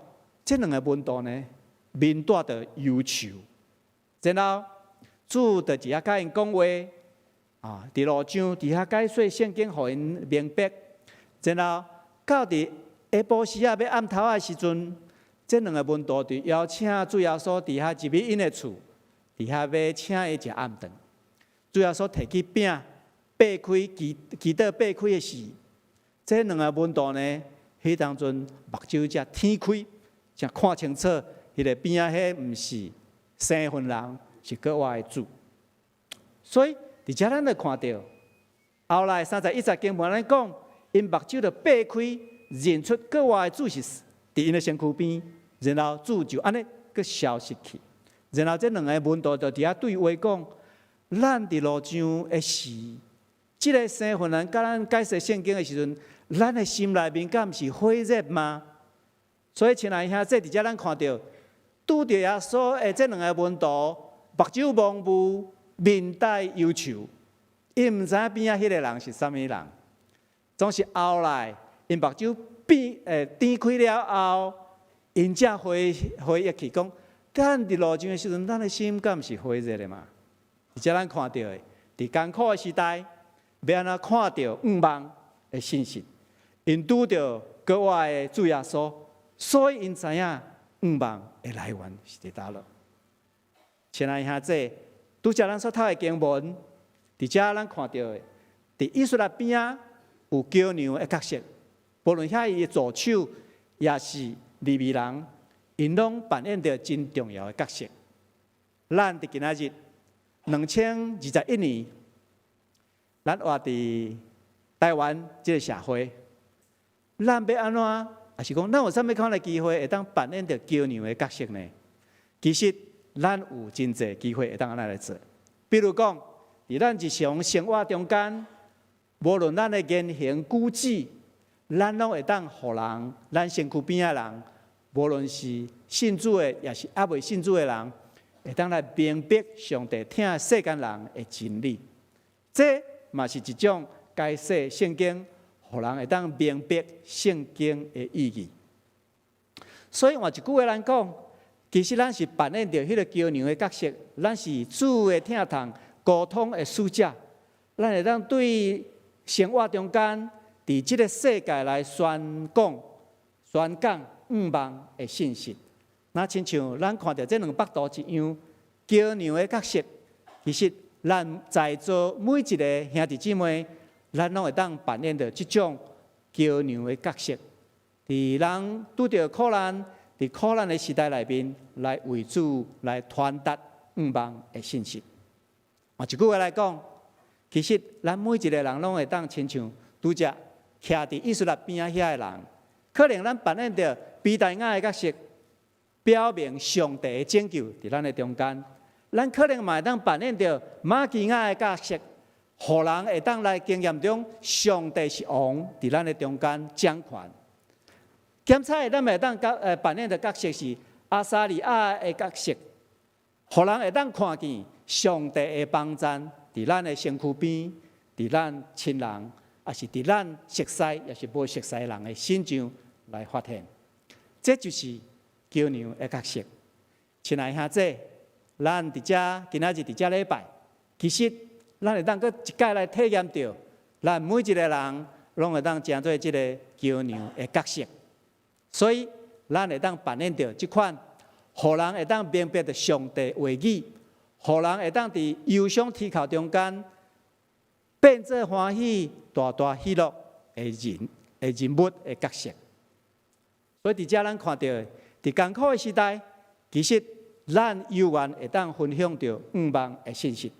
這兩个門徒呢，面帶著憂愁，然後主就佇遐共𪜶講話，啊，佇路上佇遐解說聖經，予𪜶明白。然後到佇下晡時仔欲暗頭仔的時陣，這兩个門徒就邀請主耶穌佇遐入去𪜶的厝，佇遐欲請伊食暗頓。主耶穌提起餅，擘開祈祈禱擘開的時，這兩个門徒呢，彼當陣目睭才天開，才看清楚，彼个邊仔彼毋是生份人，是閣活的主。所以佇遮咱就看著，後來三十一節經文按呢講，𪜶目睭就擘開，認出閣活的主是佇𪜶的身軀邊，然後主就按呢閣消失去。然後這兩个門徒就佇遐對話講：咱佇路上的時，這个生份人共咱解釋聖經的時陣，咱的心內面敢毋是火熱嗎？所以，親愛兄弟，佇遮咱看著，拄著耶穌的這兩个門徒，目睭蒙霧，面帶憂愁，𪜶毋知影邊仔彼个人是啥物人。總是後來，𪜶目睭變睜開了後，𪜶才回回憶起講，咱佇路上的時陣，咱的心敢毋是火熱的嗎？佇遮咱看著的，佇艱苦的時代，欲按怎看著向望的信息？𪜶拄著閣活的主耶穌，所以𪜶知影向望的來源是佇佗落。親愛兄弟，拄才咱所讀的經文，佇遮咱看著的，佇以斯拉邊仔有橋梁的角色，無論遐伊的助手，抑是利未人，𪜶攏扮演著真重要的角色。咱佇今仔日2021年，咱活佇台灣這个社會，咱欲按怎？抑是講，咱有啥物款的機會會當扮演著橋梁的角色呢？其實，咱有真濟機會會當按呢來做。比如講，佇咱日常生活中間，無論咱的言行舉止，咱攏會當予人，咱身軀邊仔人，無論是信主的，抑是猶未信主的人，會當來明白上帝疼世間人的真理。這嘛是一種解釋聖經，予人會當明白聖經的意義。所以換一句話來講，其實咱是扮演著彼个橋梁的角色，咱是主的疼痛溝通的使者，咱會當對生活中間，佇這个世界來宣講、宣講向望的信息。若親像咱看著這兩幅圖一樣，橋梁的角色，其實咱在座每一个兄弟姊妹，咱攏會當扮演著這種橋梁的角色。佇人拄著苦難，佇苦難的時代內面，來為主來傳達向望的信息。換一句話來講，其實咱每一个人攏會當親像拄才徛佇以斯拉邊仔遐的人，可能咱扮演著比大雅的角色，表明上帝的拯救佇咱的中間。咱可能嘛會當扮演著瑪基亞的角色，予人會當來經驗中上帝是王佇咱的中間掌權。檢查咱會當角扮演的角色是亞撒利雅的角色，予人會當看見上帝的幫贊佇咱的身軀邊，佇咱親人，抑是佇咱熟似，抑是無熟似人的身上來發現。這就是橋梁的角色。親愛兄姊，咱佇遮今仔日佇遮禮拜，其實咱會當閣一擺來體驗著，咱每一個人攏會當成做這个橋梁的角色。所以，咱會當扮演著這款，予人會當明白著上帝話語，予人會當佇憂傷啼哭中間變做歡喜、大大喜樂的人的人物的角色。所以佇遮咱看著，佇艱苦的時代，其實咱猶原會當分享著向望的信息，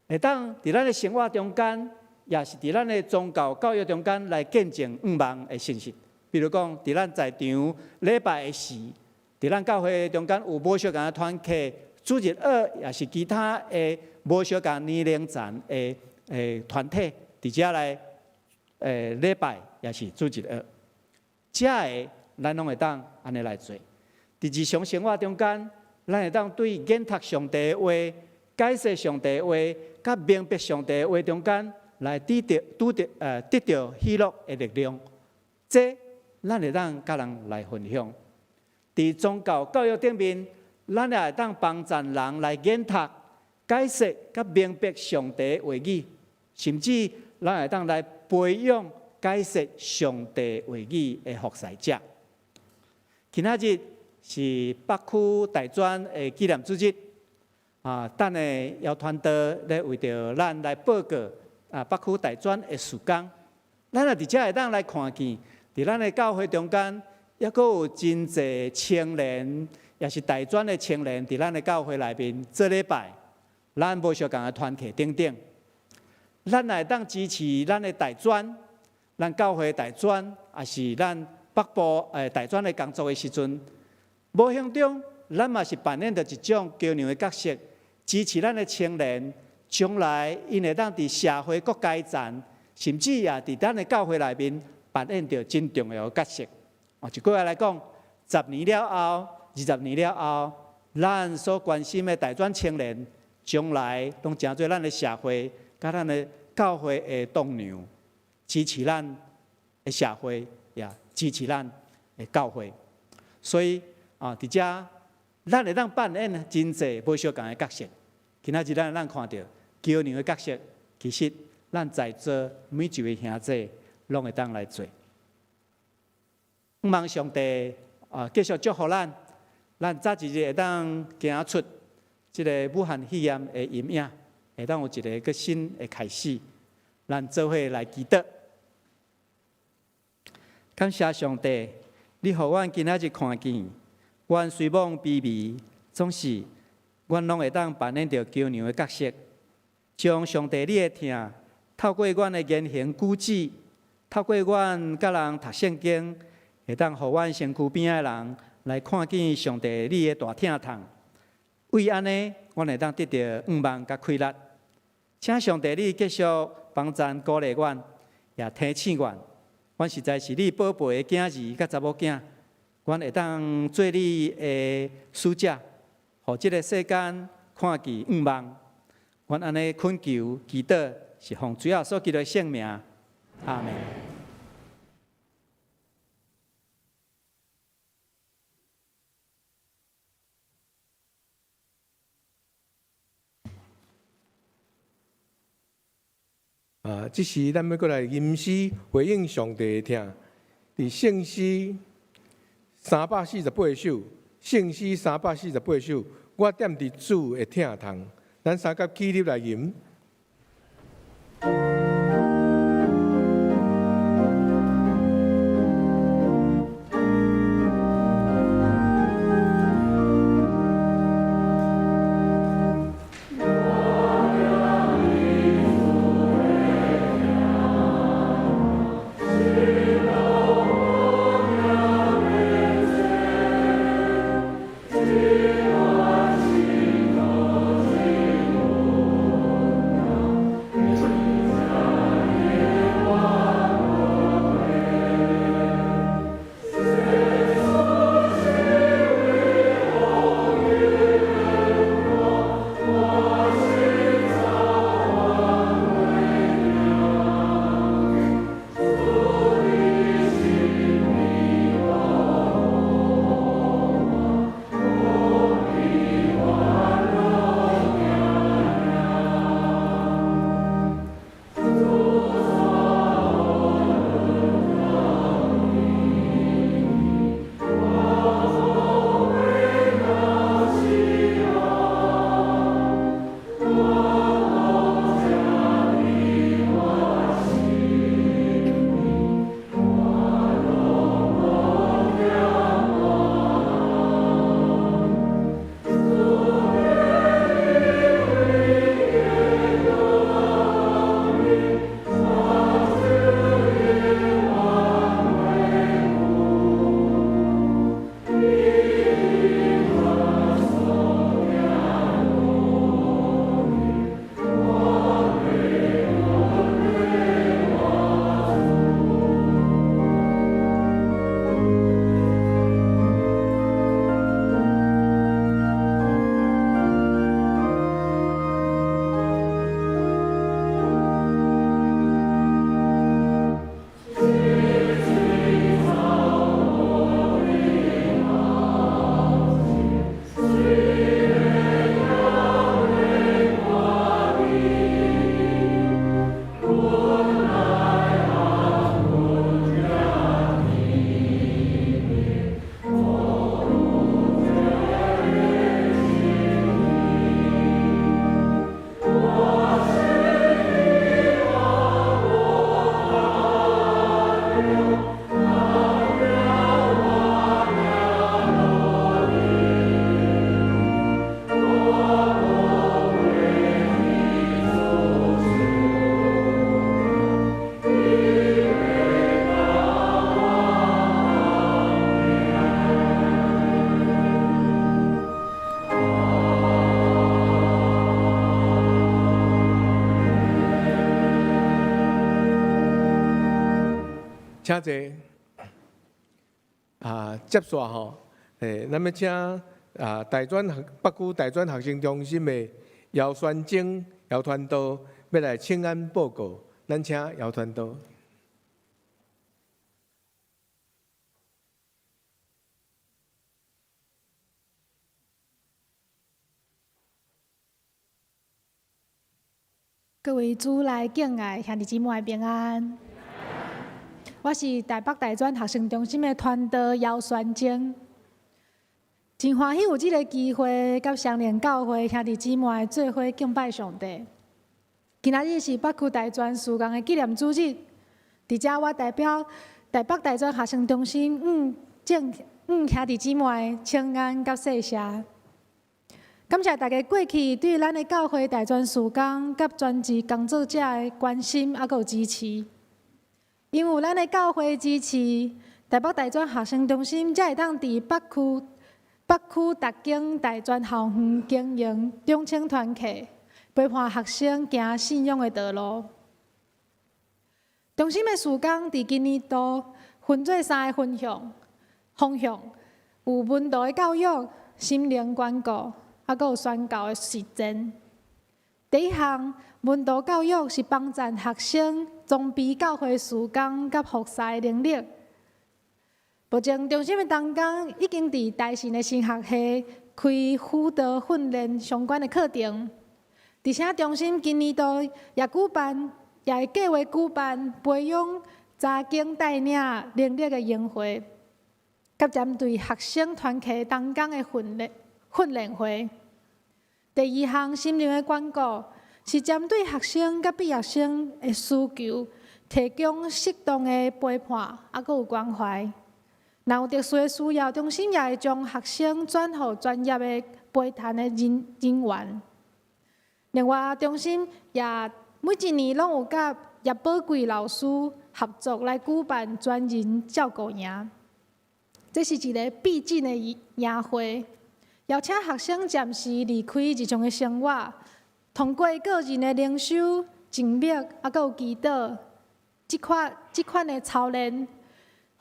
會當佇咱的生活中間，也是佇咱的宗教教育中間來見證向望的信息。比如講，佇咱在場禮拜的時，佇咱教會中間有無相仝的團契、主日學，也是其他的無相仝年齡層的團體，佇遮來禮拜，也是主日學，遮个咱攏會當按呢來做。佇日常生活中間，咱會當對研讀上帝的話、解釋上帝的話、佮明白上帝的話中間，來得著、拄著得著喜樂的力量。這咱會當佮人來分享。佇宗教教育頂面，咱也會當幫助人來研讀、解釋佮明白上帝的話語，甚至咱會當來培養解釋上帝話語的服侍者。今仔日是北區大專的紀念主日，等下姚傳道咧為著咱來報告北區大專的事工，咱也佇遮會當來看見，佇咱的教會中間，猶閣有真濟青年，也是大專的青年，佇咱的教會內面做禮拜，咱無相仝的團契等等，咱也會當支持咱的大專，咱教會大專，也是咱北部大專的工作的時陣，無形中咱嘛是扮演著一種橋梁的角色，支持咱的青年，將來𪜶會當佇社會各階層，甚至也佇咱的教會內面扮演著真重要的角色。一句話來講，10年了後，20年了後，咱所關心的大專青年，將來攏成做咱的社會，佮咱的教會的棟梁，支持咱的社會，也支持咱的教會。所以佇遮咱會當扮演真濟無相仝的角色。今仔日咱看著橋梁的角色，其實咱在座每一位兄姊攏會當來做。向望上帝繼續祝福咱，咱早一日會當行出這个武漢肺炎的陰影，會當有一个閣新的開始。咱做伙來祈禱，感謝上帝，你予阮今仔日看見，阮雖罔卑微，總是阮攏會當扮演著橋梁的角色，將上帝你的疼透過阮的言行舉止，透過阮佮人讀聖經，會當予阮身軀邊仔的人來看見上帝你的大疼痛。為按呢，阮會當得著向望佮氣力。請上帝你繼續幫贊鼓勵阮，也提醒阮，阮實在是你寶貝的囝兒佮查某囝，阮會當做你的使者，予這个世間看見向望。阮按呢懇求祈禱，是奉主耶穌基督的聖名，阿們。
這時咱欲閣來吟詩回應上帝的疼。佇聖詩348首，聖詩348首，我踮佇主的疼痛，咱三甲起立來吟。
我踮佇主
請坐。啊，接續吼，咱欲請啊大專北區大專學生中心的姚宣貞姚傳道欲來請安報告，咱請姚傳道。
各位主內敬愛兄弟姊妹平安。我是台北大專學生中心的傳道姚宣貞，真歡喜有這个機會，佮雙連教會兄弟姊妹做伙敬拜上帝。今仔日是北區大專事工的紀念主日，佇遮我代表台北大專學生中心，眾兄弟姊妹請安佮謝謝。感謝大家過去對咱的教會大專事工佮專職工作者的關心，猶閣有支持。因為有咱的教會支持，台北大專學生中心才會當佇北區逐間大專校園經營中青團契，陪伴學生行信仰的道路。中心的事工佇今年度分做三個方向，有門徒的教育、心靈關顧，猶閣有宣教的實踐。第一項門徒教育是幫助學生裝備教會事工佮服侍的能力。目前中心的同工已經佇大神的神學系開輔導訓練相關的課程，而且中心今年度也舉辦，也會計劃舉辦培養查經帶領能力的營會，佮針對學生團契同工的訓練會。第二項心靈的關顧是針對學生佮畢業生的需求，提供適當的陪伴，猶閣有關懷。若有特殊的需要，中心也會將學生轉予專業的陪談的人員。另外，中心也每一年攏有佮葉寶貴老師合作來舉辦專人照顧營，這是一个避靜的營會，邀請學生暫時離開日常的生活，通過個人的靈修、靜默，猶閣有祈禱，這款的操練，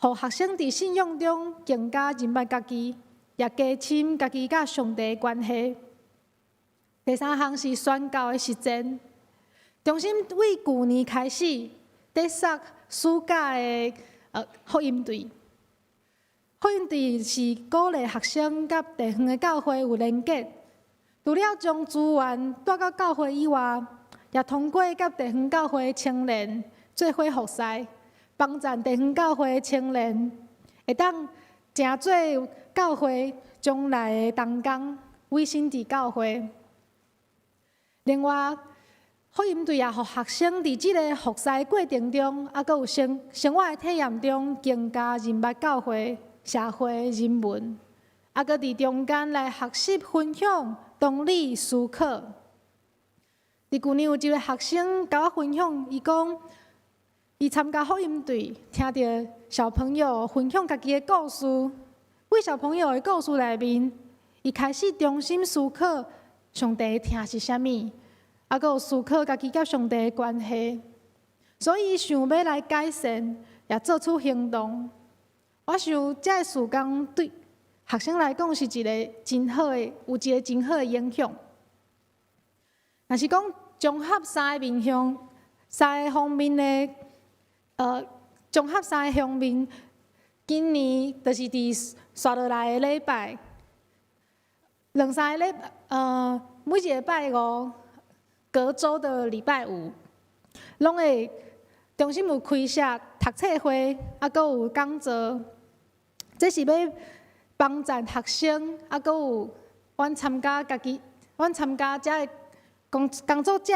予學生佇信仰中更加認捌家己，也加深家己佮上帝的關係。第三項是宣教的實踐，中心對舊年開始，佇設暑假的福音隊。福音隊是鼓勵學生佮地方的教會有連結，除了將資源帶到教會以外，也通過佮地方教會青年做伙服侍，幫助地方教會青年會當成做教會將來的同工，委身佇教會。另外，福音隊也予學生佇這个服侍過程中，猶閣有生活的體驗中，更加認捌教會、社會、人文，猶閣佇中間來學習分享、同理、思考。佇舊年有一个學生共我分享，伊講，伊參加福音隊，聽著小朋友分享家己的故事，對小朋友的故事內面，伊開始重新思考上帝的疼是啥物，猶閣有思考家己佮上帝的關係，所以伊想欲來改善，也做出行動。我想這个事工對學生來講是一个真好的，有一个真好的影響。若是講綜合三个面向，三个方面的，綜合三个方面，今年就是佇紲落來的禮拜，兩三个禮，每一个拜五，隔週的禮拜五，攏會中心有開設讀冊會，猶閣有講座，這是欲幫助學生，猶閣有阮參加家己，阮參加遮的工作者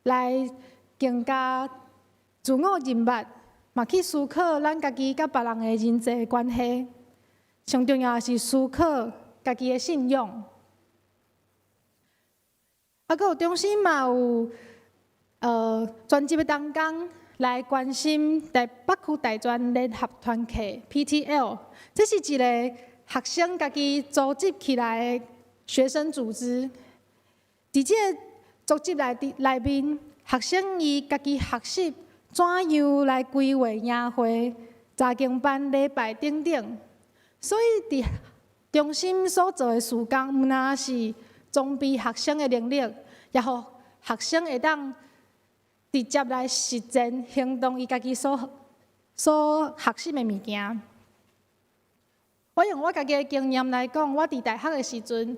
來更加自我認捌，嘛去思考咱家己佮別人的人際關係。上重要的是思考家己的信仰。猶閣有中心嘛有專職的同工來關心台北區大專聯合團契 PTL，這是一個學生家己組織起來的學生組織。佇這个組織內面，學生伊家己學習怎樣來規劃營會、查經班、禮拜等等。所以佇中心所做的事工，毋但是裝備學生的能力，也予學生會當直接來實踐行動伊家己所學習的物件。我用我家己的經驗來講，我佇大學的時陣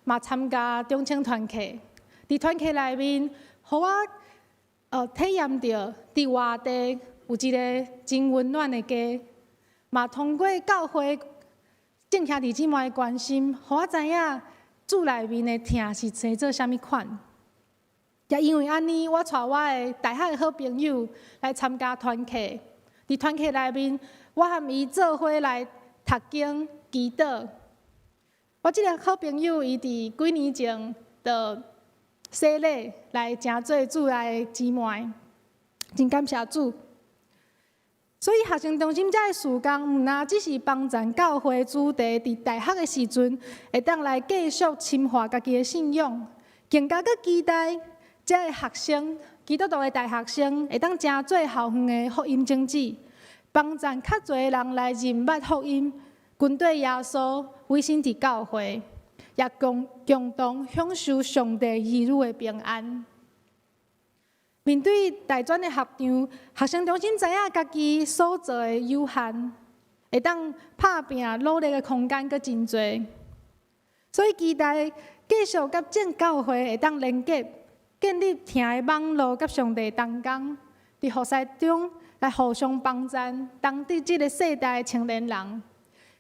嘛參加中青團契，佇團契內面，予我體驗著佇外地有一个真溫暖的家，嘛通過教會眾兄弟姊妹的關心，予我知影主內面的疼是生做啥物款。也因為按呢，我帶我的大學的好朋友來參加團契。佇團契內面，我和伊做伙來讀經、祈禱。我這个好朋友，伊佇幾年前就洗禮來成做主內的姊妹，真感謝主。所以學生中心這个事工，毋但只是幫助教會子弟佇大學的時陣，會當來繼續深化家己的信仰，更加閣期待這个學生，基督徒的大學生，會當成做校園的福音種子，幫助較濟人來認捌福音，跟綴耶穌，委身佇教會，也共同享受上帝兒女的平安。面對大專的學長，學生中心知影家己所做的有限，會當拍拚努力的空間閣真濟，所以期待繼續佮眾教會會當連結，建立疼的網路，佮上帝同工，佇服侍中來互相幫贊，當地這个世代的青年人。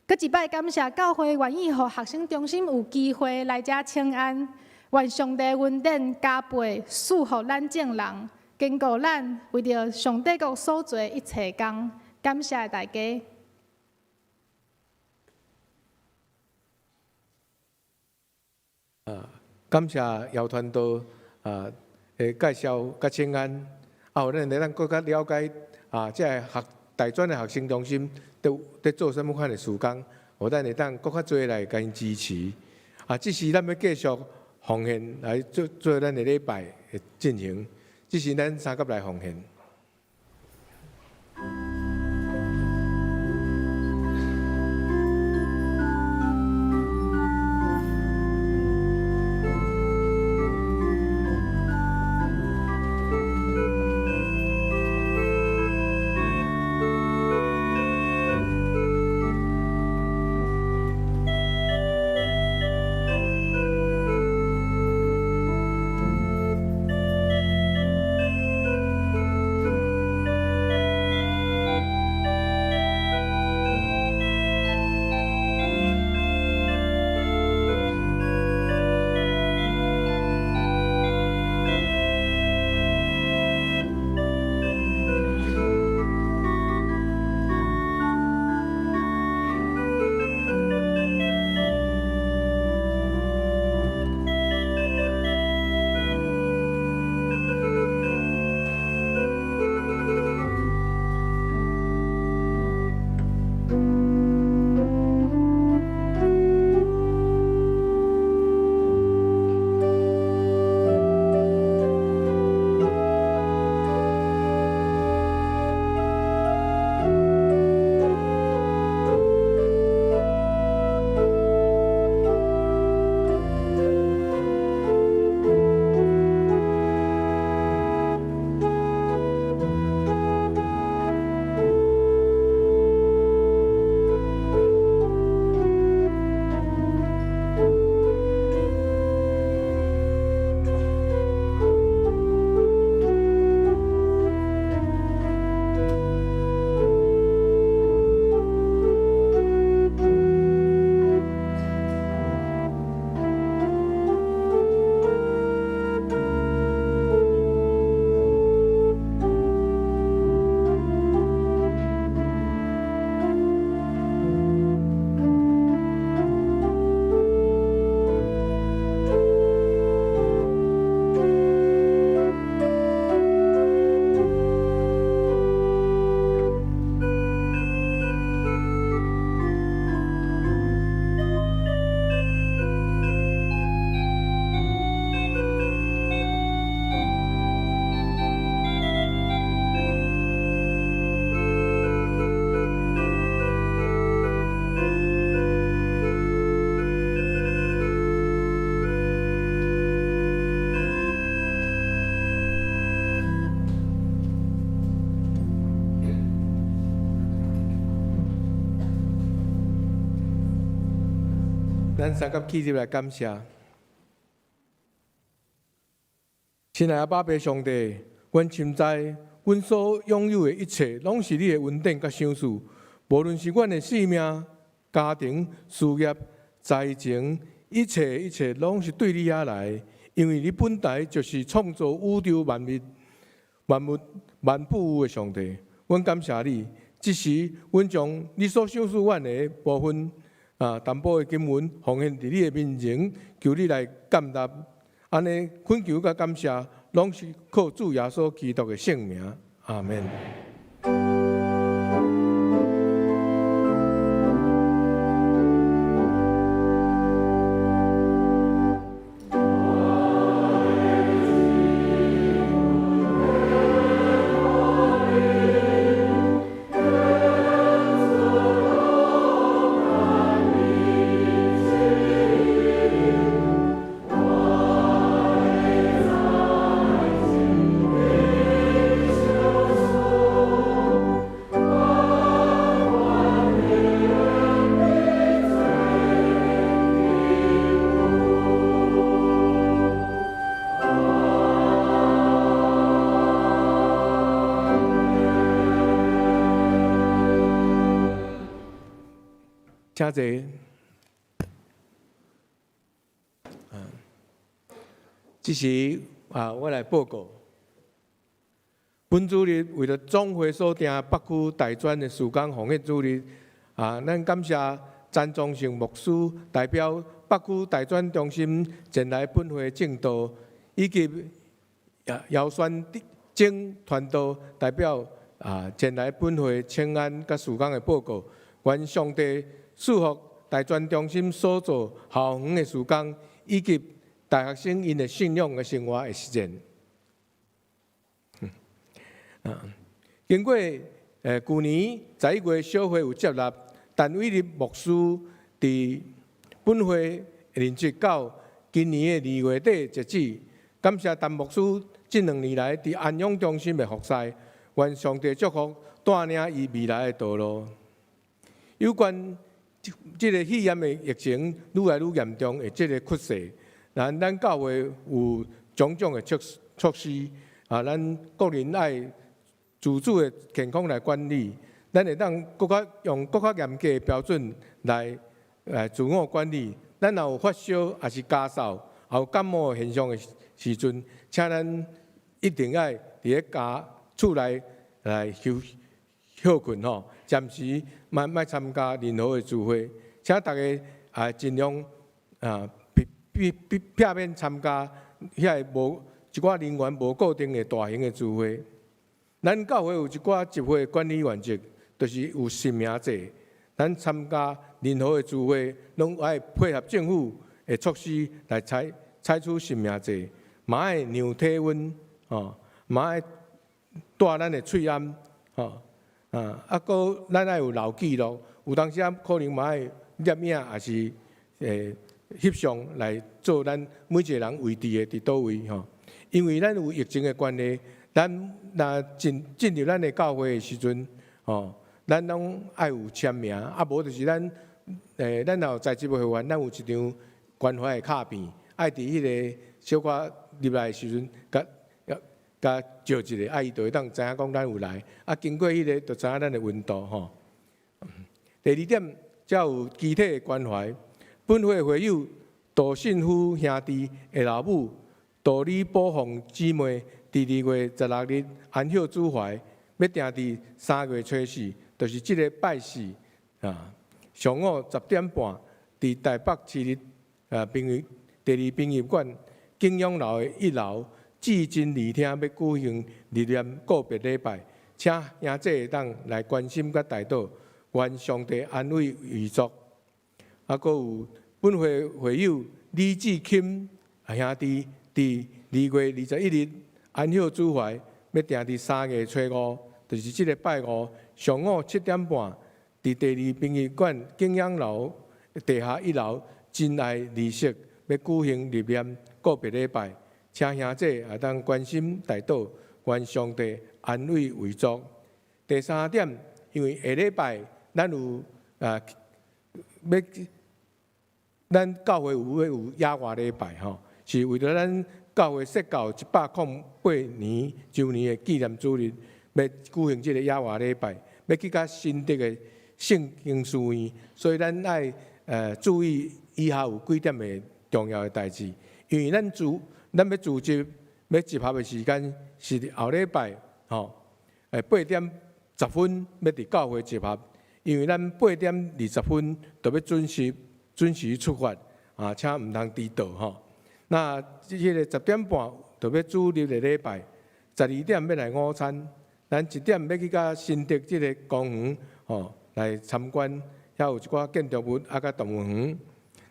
閣一擺感謝教會願意予學生中心有機會來遮請安，願上帝恩典加倍賜予咱眾人，堅固咱為著上帝國所做的一切工。感謝大家。
啊，感謝姚傳道的介紹佮請安，予咱會當閣較了解這个大專的學生中心佇做啥物款的事工，予咱會當閣較濟來共𪜶支持。這時咱欲繼續奉獻來做咱的禮拜的進行。這時咱三佮來奉獻。咱三甲起立來感謝。親愛的阿爸父上帝，阮深知，阮所擁有的一切，攏是你的恩典佮賞賜。無論是阮的性命、家庭、事業、財情，一切一切，攏是對你遐來。因為你本來就是創造宇宙萬物、萬物萬有的上帝。阮感謝你，這時阮將你所賞賜阮的部分啊，淡薄的金銀奉獻佇你的面前，求你來接納。按呢懇求佮感謝，攏是靠主耶穌基督的聖名。阿們。請坐。啊，這時啊，我來報告。本主日為著總會所訂北區大專的事工奉獻主日，啊，咱感謝詹宗成牧師代表北區大專中心前來本會證道，以及姚宣正傳道代表啊前來本會請安佮事工的報告。願上帝賜福大專中心所做校園的事工，以及大學生𪜶的信仰的生活的實踐。啊，經過舊年11月小會有接納陳偉立牧師佇本會任職到今年的2月底截止。感謝陳牧師這兩年來佇安養中心的服侍，願上帝祝福帶領伊未來的道路。有關這個肺炎的疫情愈來愈嚴重的這個趨勢，咱教會有種種的措施，啊，咱個人愛自主的健康來管理，咱會當閣較用閣較嚴格的標準來自我管理。咱若有發燒，抑是咳嗽，也有感冒的現象的時陣，請咱一定愛佇咧家厝內來休歇睏吼，暫時莫莫參加任何的聚會，請大家啊盡量啊避避避避免參加遐个無一寡人員無固定的大型的聚會。咱教會有一寡集會管理原則，就是有實名制。咱參加任何的聚會，攏愛配合政府的措施來採取實名制，嘛愛量體溫，吼，嘛愛戴咱的喙罨，吼。啊，啊，閣咱愛有留記錄，有當時仔可能嘛愛攝影，抑是翕相來做咱每一個人位置的佇佗位吼。因為咱有疫情的關係，咱若進入咱的教會的時陣，吼，咱攏愛有簽名，啊無就是咱咱若有在職會員，咱有一張關懷的卡片，愛佇彼個小可入來的時陣，共共照一下，啊，伊就會當知影講咱有來，啊，經過彼個就知影咱的溫度吼。第二點，才有肢體的關懷。本會會友杜信夫兄弟的老母杜李寶鳳姊妹，佇2月16日安息主懷，欲訂佇3月初四，就是這个拜四啊，上午10點半，佇台北市立啊殯儀第二殯儀館景仰樓的一樓至真禮廳，欲舉行入殮告別禮拜，請兄弟會當來關心佮代禱，願上帝安慰遺族。啊，閣有本會會友李志钦兄弟，佇2月21日安息主懷，欲訂佇3月初五，就是這个拜五上午7點半，佇第二殯儀館景仰樓地下一樓真愛儀式，欲舉行入殮告別禮拜，請兄弟會當關心代禱，願上帝安慰遺族。第三點，因為下禮拜咱有啊欲咱教會有欲有野外禮拜吼，是為著咱教會設教108年週年的紀念主日，欲舉行這个野外禮拜，欲去佮新竹的聖經書院，所以咱愛注意以下有幾點的重要的代誌，因為咱欲聚集欲集合的時間是佇後禮拜吼，8點10分欲佇教會集合，因為咱8點20分就欲準時出發，啊，請毋通遲到吼。那這个10點半就欲主日的禮拜，12點欲來午餐，咱1點欲去佮新竹這个公園吼來參觀，遐有一寡建築物啊，佮動物園。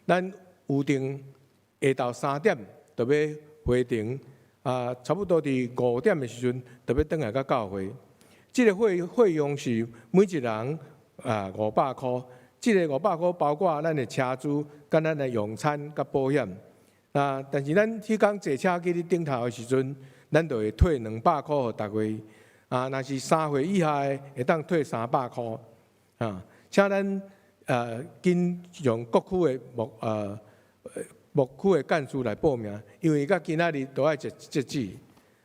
咱預定下晝3點就欲回程，啊，差不多佇5點的時陣就欲轉來到教會。這个費用是每一人啊五百箍，這个五百箍包括咱的車資、佮咱的用餐、佮保險。啊，但是咱彼工坐車去佇頂頭的時陣，咱就會退200箍予逐家。啊，若是3歲以下的，會當退300箍。啊，請咱緊向各區的牧區的幹事來報名，因為到今仔日都愛截止。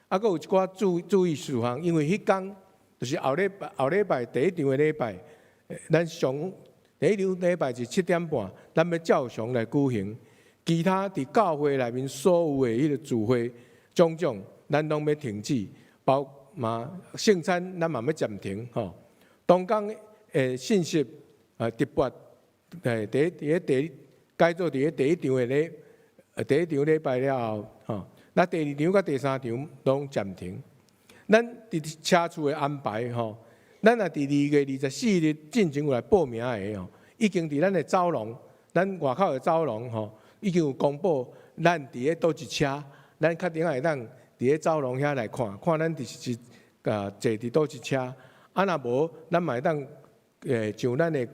啊，閣有一寡注意事項，因為彼工就是後禮拜第一場的禮拜，咱上第一場禮拜是7點半，咱欲照常來舉行。其他佇教會內面所有的彼个聚會種種，咱攏欲停止，包嘛聖餐咱嘛欲暫停吼。同工的信息直播，佇咧第改做佇咧第一場禮拜了後，吼，那第二場佮第三場攏暫停。咱佇車次的安排吼，咱若佇2月24日進前有來報名的吼，已經佇咱的走廊，咱外口的走廊吼，已經有公布咱佇咧佗一車，咱確定會當佇咧走廊遐來看，看咱佇是坐佇佗一車。啊，若無，咱嘛會當上咱的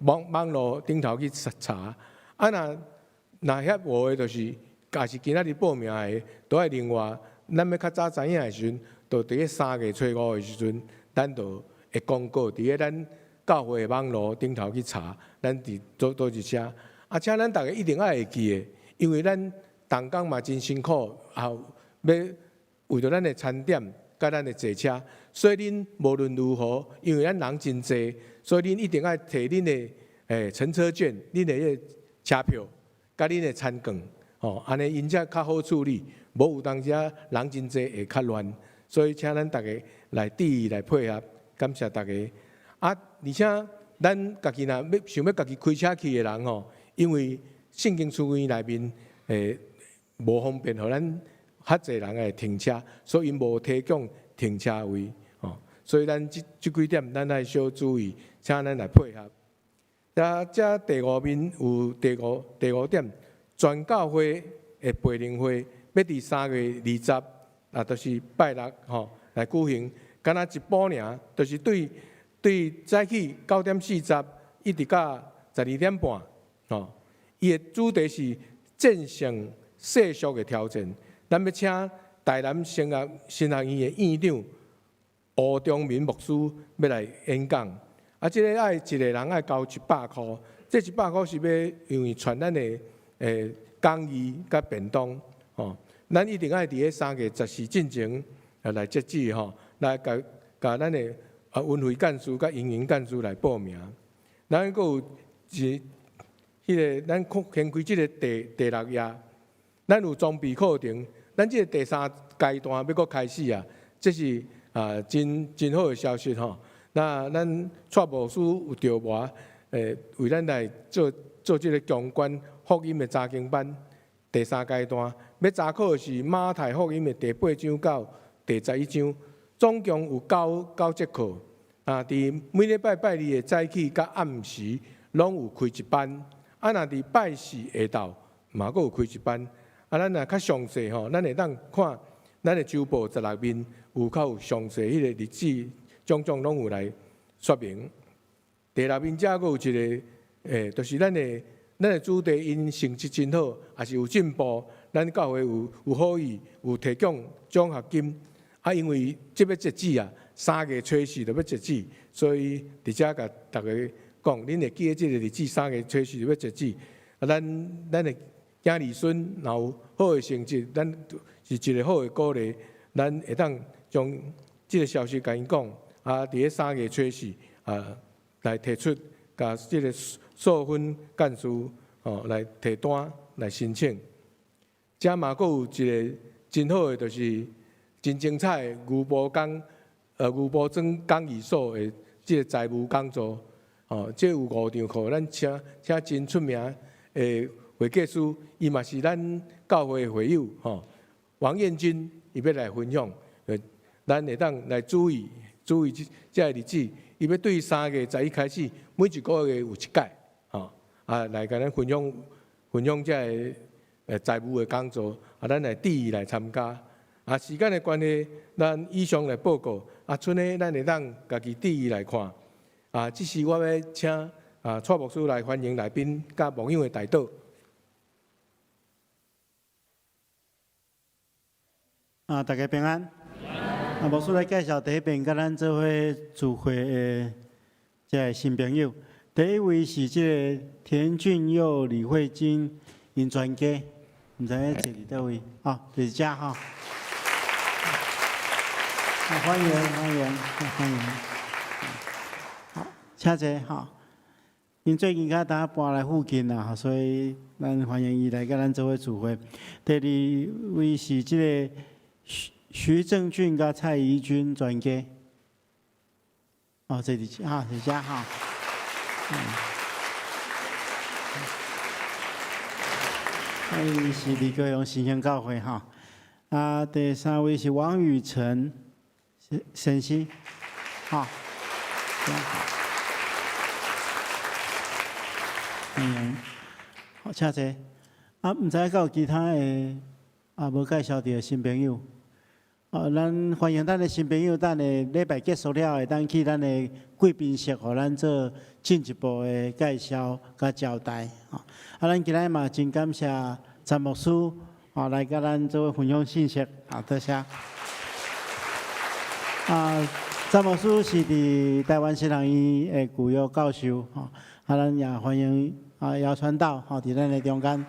網路頂頭去查。啊，若遐無的，就是也是今仔日報名的，都愛另外，咱欲較早知影的時陣，就佇咧3月初5的時陣，咱就會公告佇咧咱教會的網路頂頭去查，咱佇佗一車。啊，請咱逐家一定愛會記的，因為咱同工嘛真辛苦，啊，欲為著咱的餐點佮咱的坐車，所以恁無論如何，因為咱人真濟，所以恁一定愛提恁的乘車券、恁的彼个車票，佮恁的餐券，吼，按呢𪜶才較好處理。無有當時仔人真濟會較亂，所以請咱逐家來注意來配合，感謝大家。啊，而且咱家己若欲想欲家己開車去的人吼，因為聖經書院內面無方便予咱較濟人來停車，所以𪜶無提供停車位，吼，所以咱這幾點咱愛小注意，請咱來配合。啊，這第五面有第五點，全教會的培靈會欲佇3月20，啊，就是拜六吼來舉行，敢若一晡爾，就是對早起9點40一直到12點半，吼。伊的主題是戰勝世俗的挑戰。咱欲請台南神學院的院長吳忠民牧師欲來演講。啊，這个愛一个人愛交一百箍，這一百箍是欲用來傳咱的講義佮便當，吼。咱一定愛佇咧3月14進前來截止吼，來共咱的文惠幹事佮營營幹事來報名。咱閣有一彼个，咱掀開這个第六頁，咱有裝備課程，咱這個第三階段欲閣開始啊，這是啊真好的消息吼。那咱蔡牧師有調磨，為咱來做這个強關福音的查經班第三階段，欲查考的是馬太福音的第八章到第11章，總共有九節課。啊，佇每禮拜拜二的早起佮暗時，攏有開一班。啊，若佇拜四下晝嘛，閣有開一班。啊，咱若較詳細吼，咱會當看咱的週報十六面有較有詳細彼個日子，種種攏有來說明。第六面遮閣有一个，就是咱的主題𪜶成績真好，也是有進步。咱教會有好意，有提供獎學金。啊，因為這欲截止啊，3月初四就欲截止，所以佇遮共逐家講，恁會記得這个日子，3月初四就欲截止。啊，咱咱的囝兒孫若有好的成績，咱是一个好的鼓勵，咱會當將這个消息共𪜶講。啊，佇咧3月初4啊，來提出共這个素芬幹事哦來提單來申請。遮嘛閣有一个真好的，就是真精彩的牛埔講牛埔莊講義所的這个財務講座。哦，這有五堂課，咱請請真出名的會計師，伊嘛是咱教會的會友吼。王彥君伊欲來分享，咱會當來注意注意這這个日子，伊欲對3月11開始，每一個月有一擺，吼啊來共咱分享分享這个財務的講座，啊，咱來注意來參加。啊，時間的關係，咱以上來報告，啊，賰呢咱會當家己注意來看。啊，這時我欲請啊蔡牧師來歡迎來賓佮牧養的代禱。
啊，大家平安。啊，牧師來介紹第一遍，佮咱做伙聚會的這个新朋友。第一位是這个田俊佑、李慧晶𪜶全家，毋知影坐佇佗位？哦，佇遮吼。啊，歡迎歡迎歡迎。好，請坐吼。𪜶最近才拄搬來附近啦，所以咱歡迎伊來佮咱做伙聚會。第二位是這个徐徐正俊佮蔡怡君全家。哦，坐佇哈，佇遮吼。嗯，伊是佇高雄新興教會吼。啊，第三位是王宇辰先生，吼。嗯，好，請坐。啊，毋知閣有其他的啊無介紹著的新朋友。啊，咱歡迎咱的新朋友，等下禮拜結束了，會當去咱的貴賓室，予咱做進一步的介紹佮招待。啊，咱今日嘛真感謝陳牧師啊，來佮咱做分享信息。啊，多謝。啊，陳牧師是佇臺灣神學院的舊約教授。吼，啊，咱也歡迎啊姚傳道吼，佇咱的中間。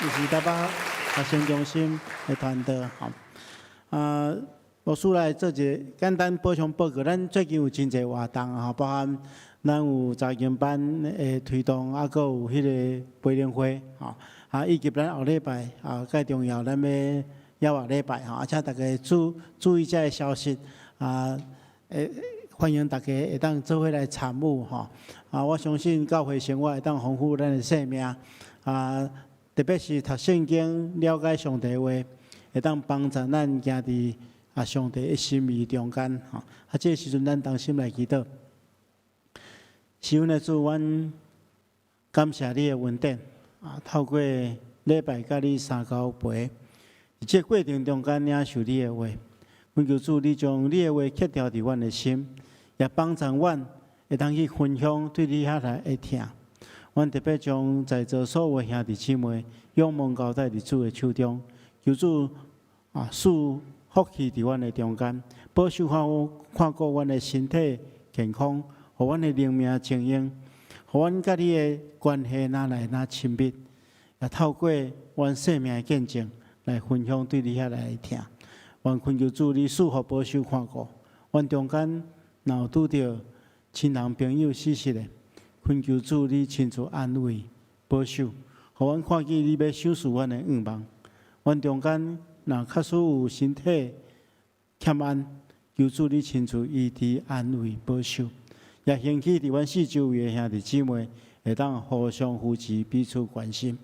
伊是台北學生中心的傳道。吼。啊，牧師來做一个簡單補充報告。咱最近有真濟活動吼，包含咱有查經班的推動，啊，閣有彼个培靈會，吼，啊，以及咱後禮拜啊，較重要，咱欲耶和華禮拜吼，啊，請大家注注意這个消息，啊，會歡迎大家會當做伙來參與吼。啊，我相信教會生活會當豐富咱的生命，啊，特別是讀聖經、了解上帝話。會當幫助咱行佇啊上帝的心意中間吼。啊，這个時陣咱同心來祈禱。是阮的主，阮感謝你的恩典啊！透過禮拜佮你三交陪，佇這个過程中間領受你的話，懇求主，你將你的話刻牢佇阮的心，也幫助阮會當去分享對你遐來的疼。阮特別將在座所有兄弟姊妹，仰望交代佇主的手中。求主啊，賜福氣佇阮的中間，保守看看顧阮的身體健康，予阮的靈命精英，予阮佮你的關係愈來愈親密，也透過阮生命的見證來分享對你遐來的疼。願懇求主你賜福保守看顧，阮中間若有拄著親人朋友死殁的，懇求主你親自安慰保守，予阮看見你欲賞賜阮的願望。阮中間若確實有身體欠安，求主你親自醫治安慰保守，也興起佇阮四周圍的兄弟姊妹，會當互相扶持、彼此關心。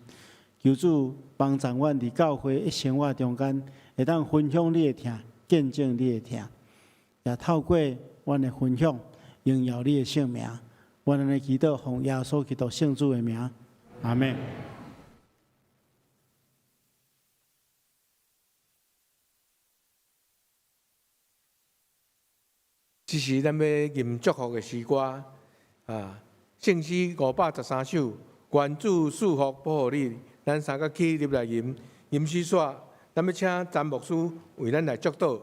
求主幫助阮佇教會的生活中間，會當分享你的疼，見證你的疼，也透過阮的分享，榮耀你的聖名。阮按呢祈禱，奉耶穌基督聖子的名，阿們。
這時咱欲吟祝福的詩歌啊，聖詩513首，願主賜福保護你。咱三個起立來吟，吟詩煞，咱欲請詹牧師為咱來祝禱。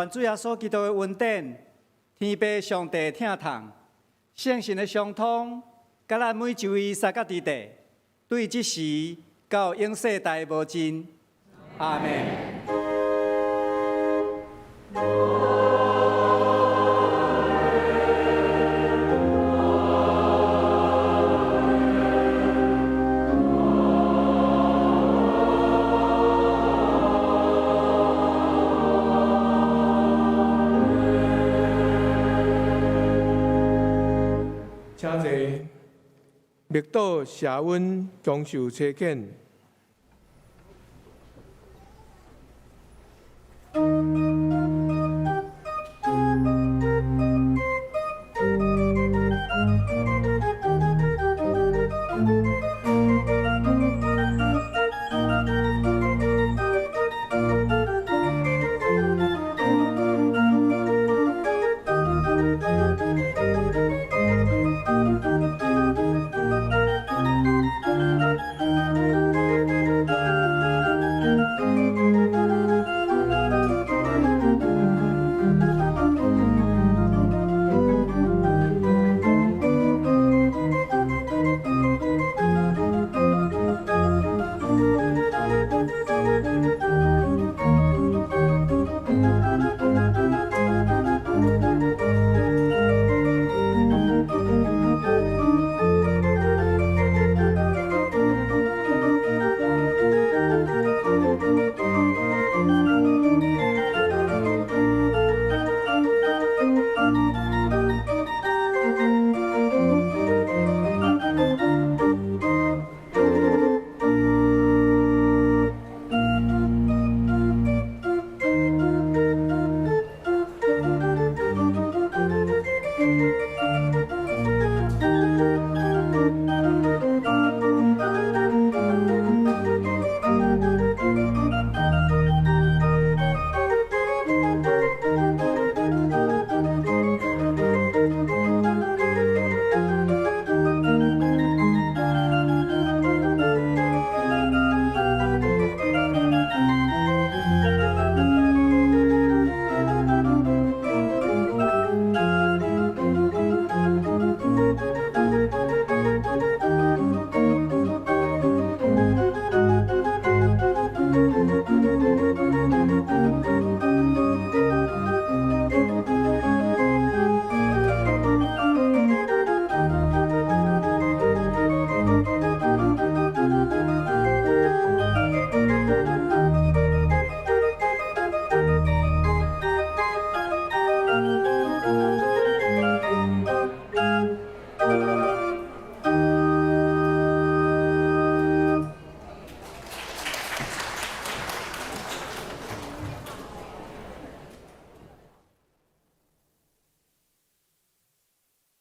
願主耶穌基督的恩典、天父上帝疼痛、聖神的相通，佮咱每一位三甲弟弟，對這時到永世代無盡。阿們。
請坐。默禱謝恩，享受差遣。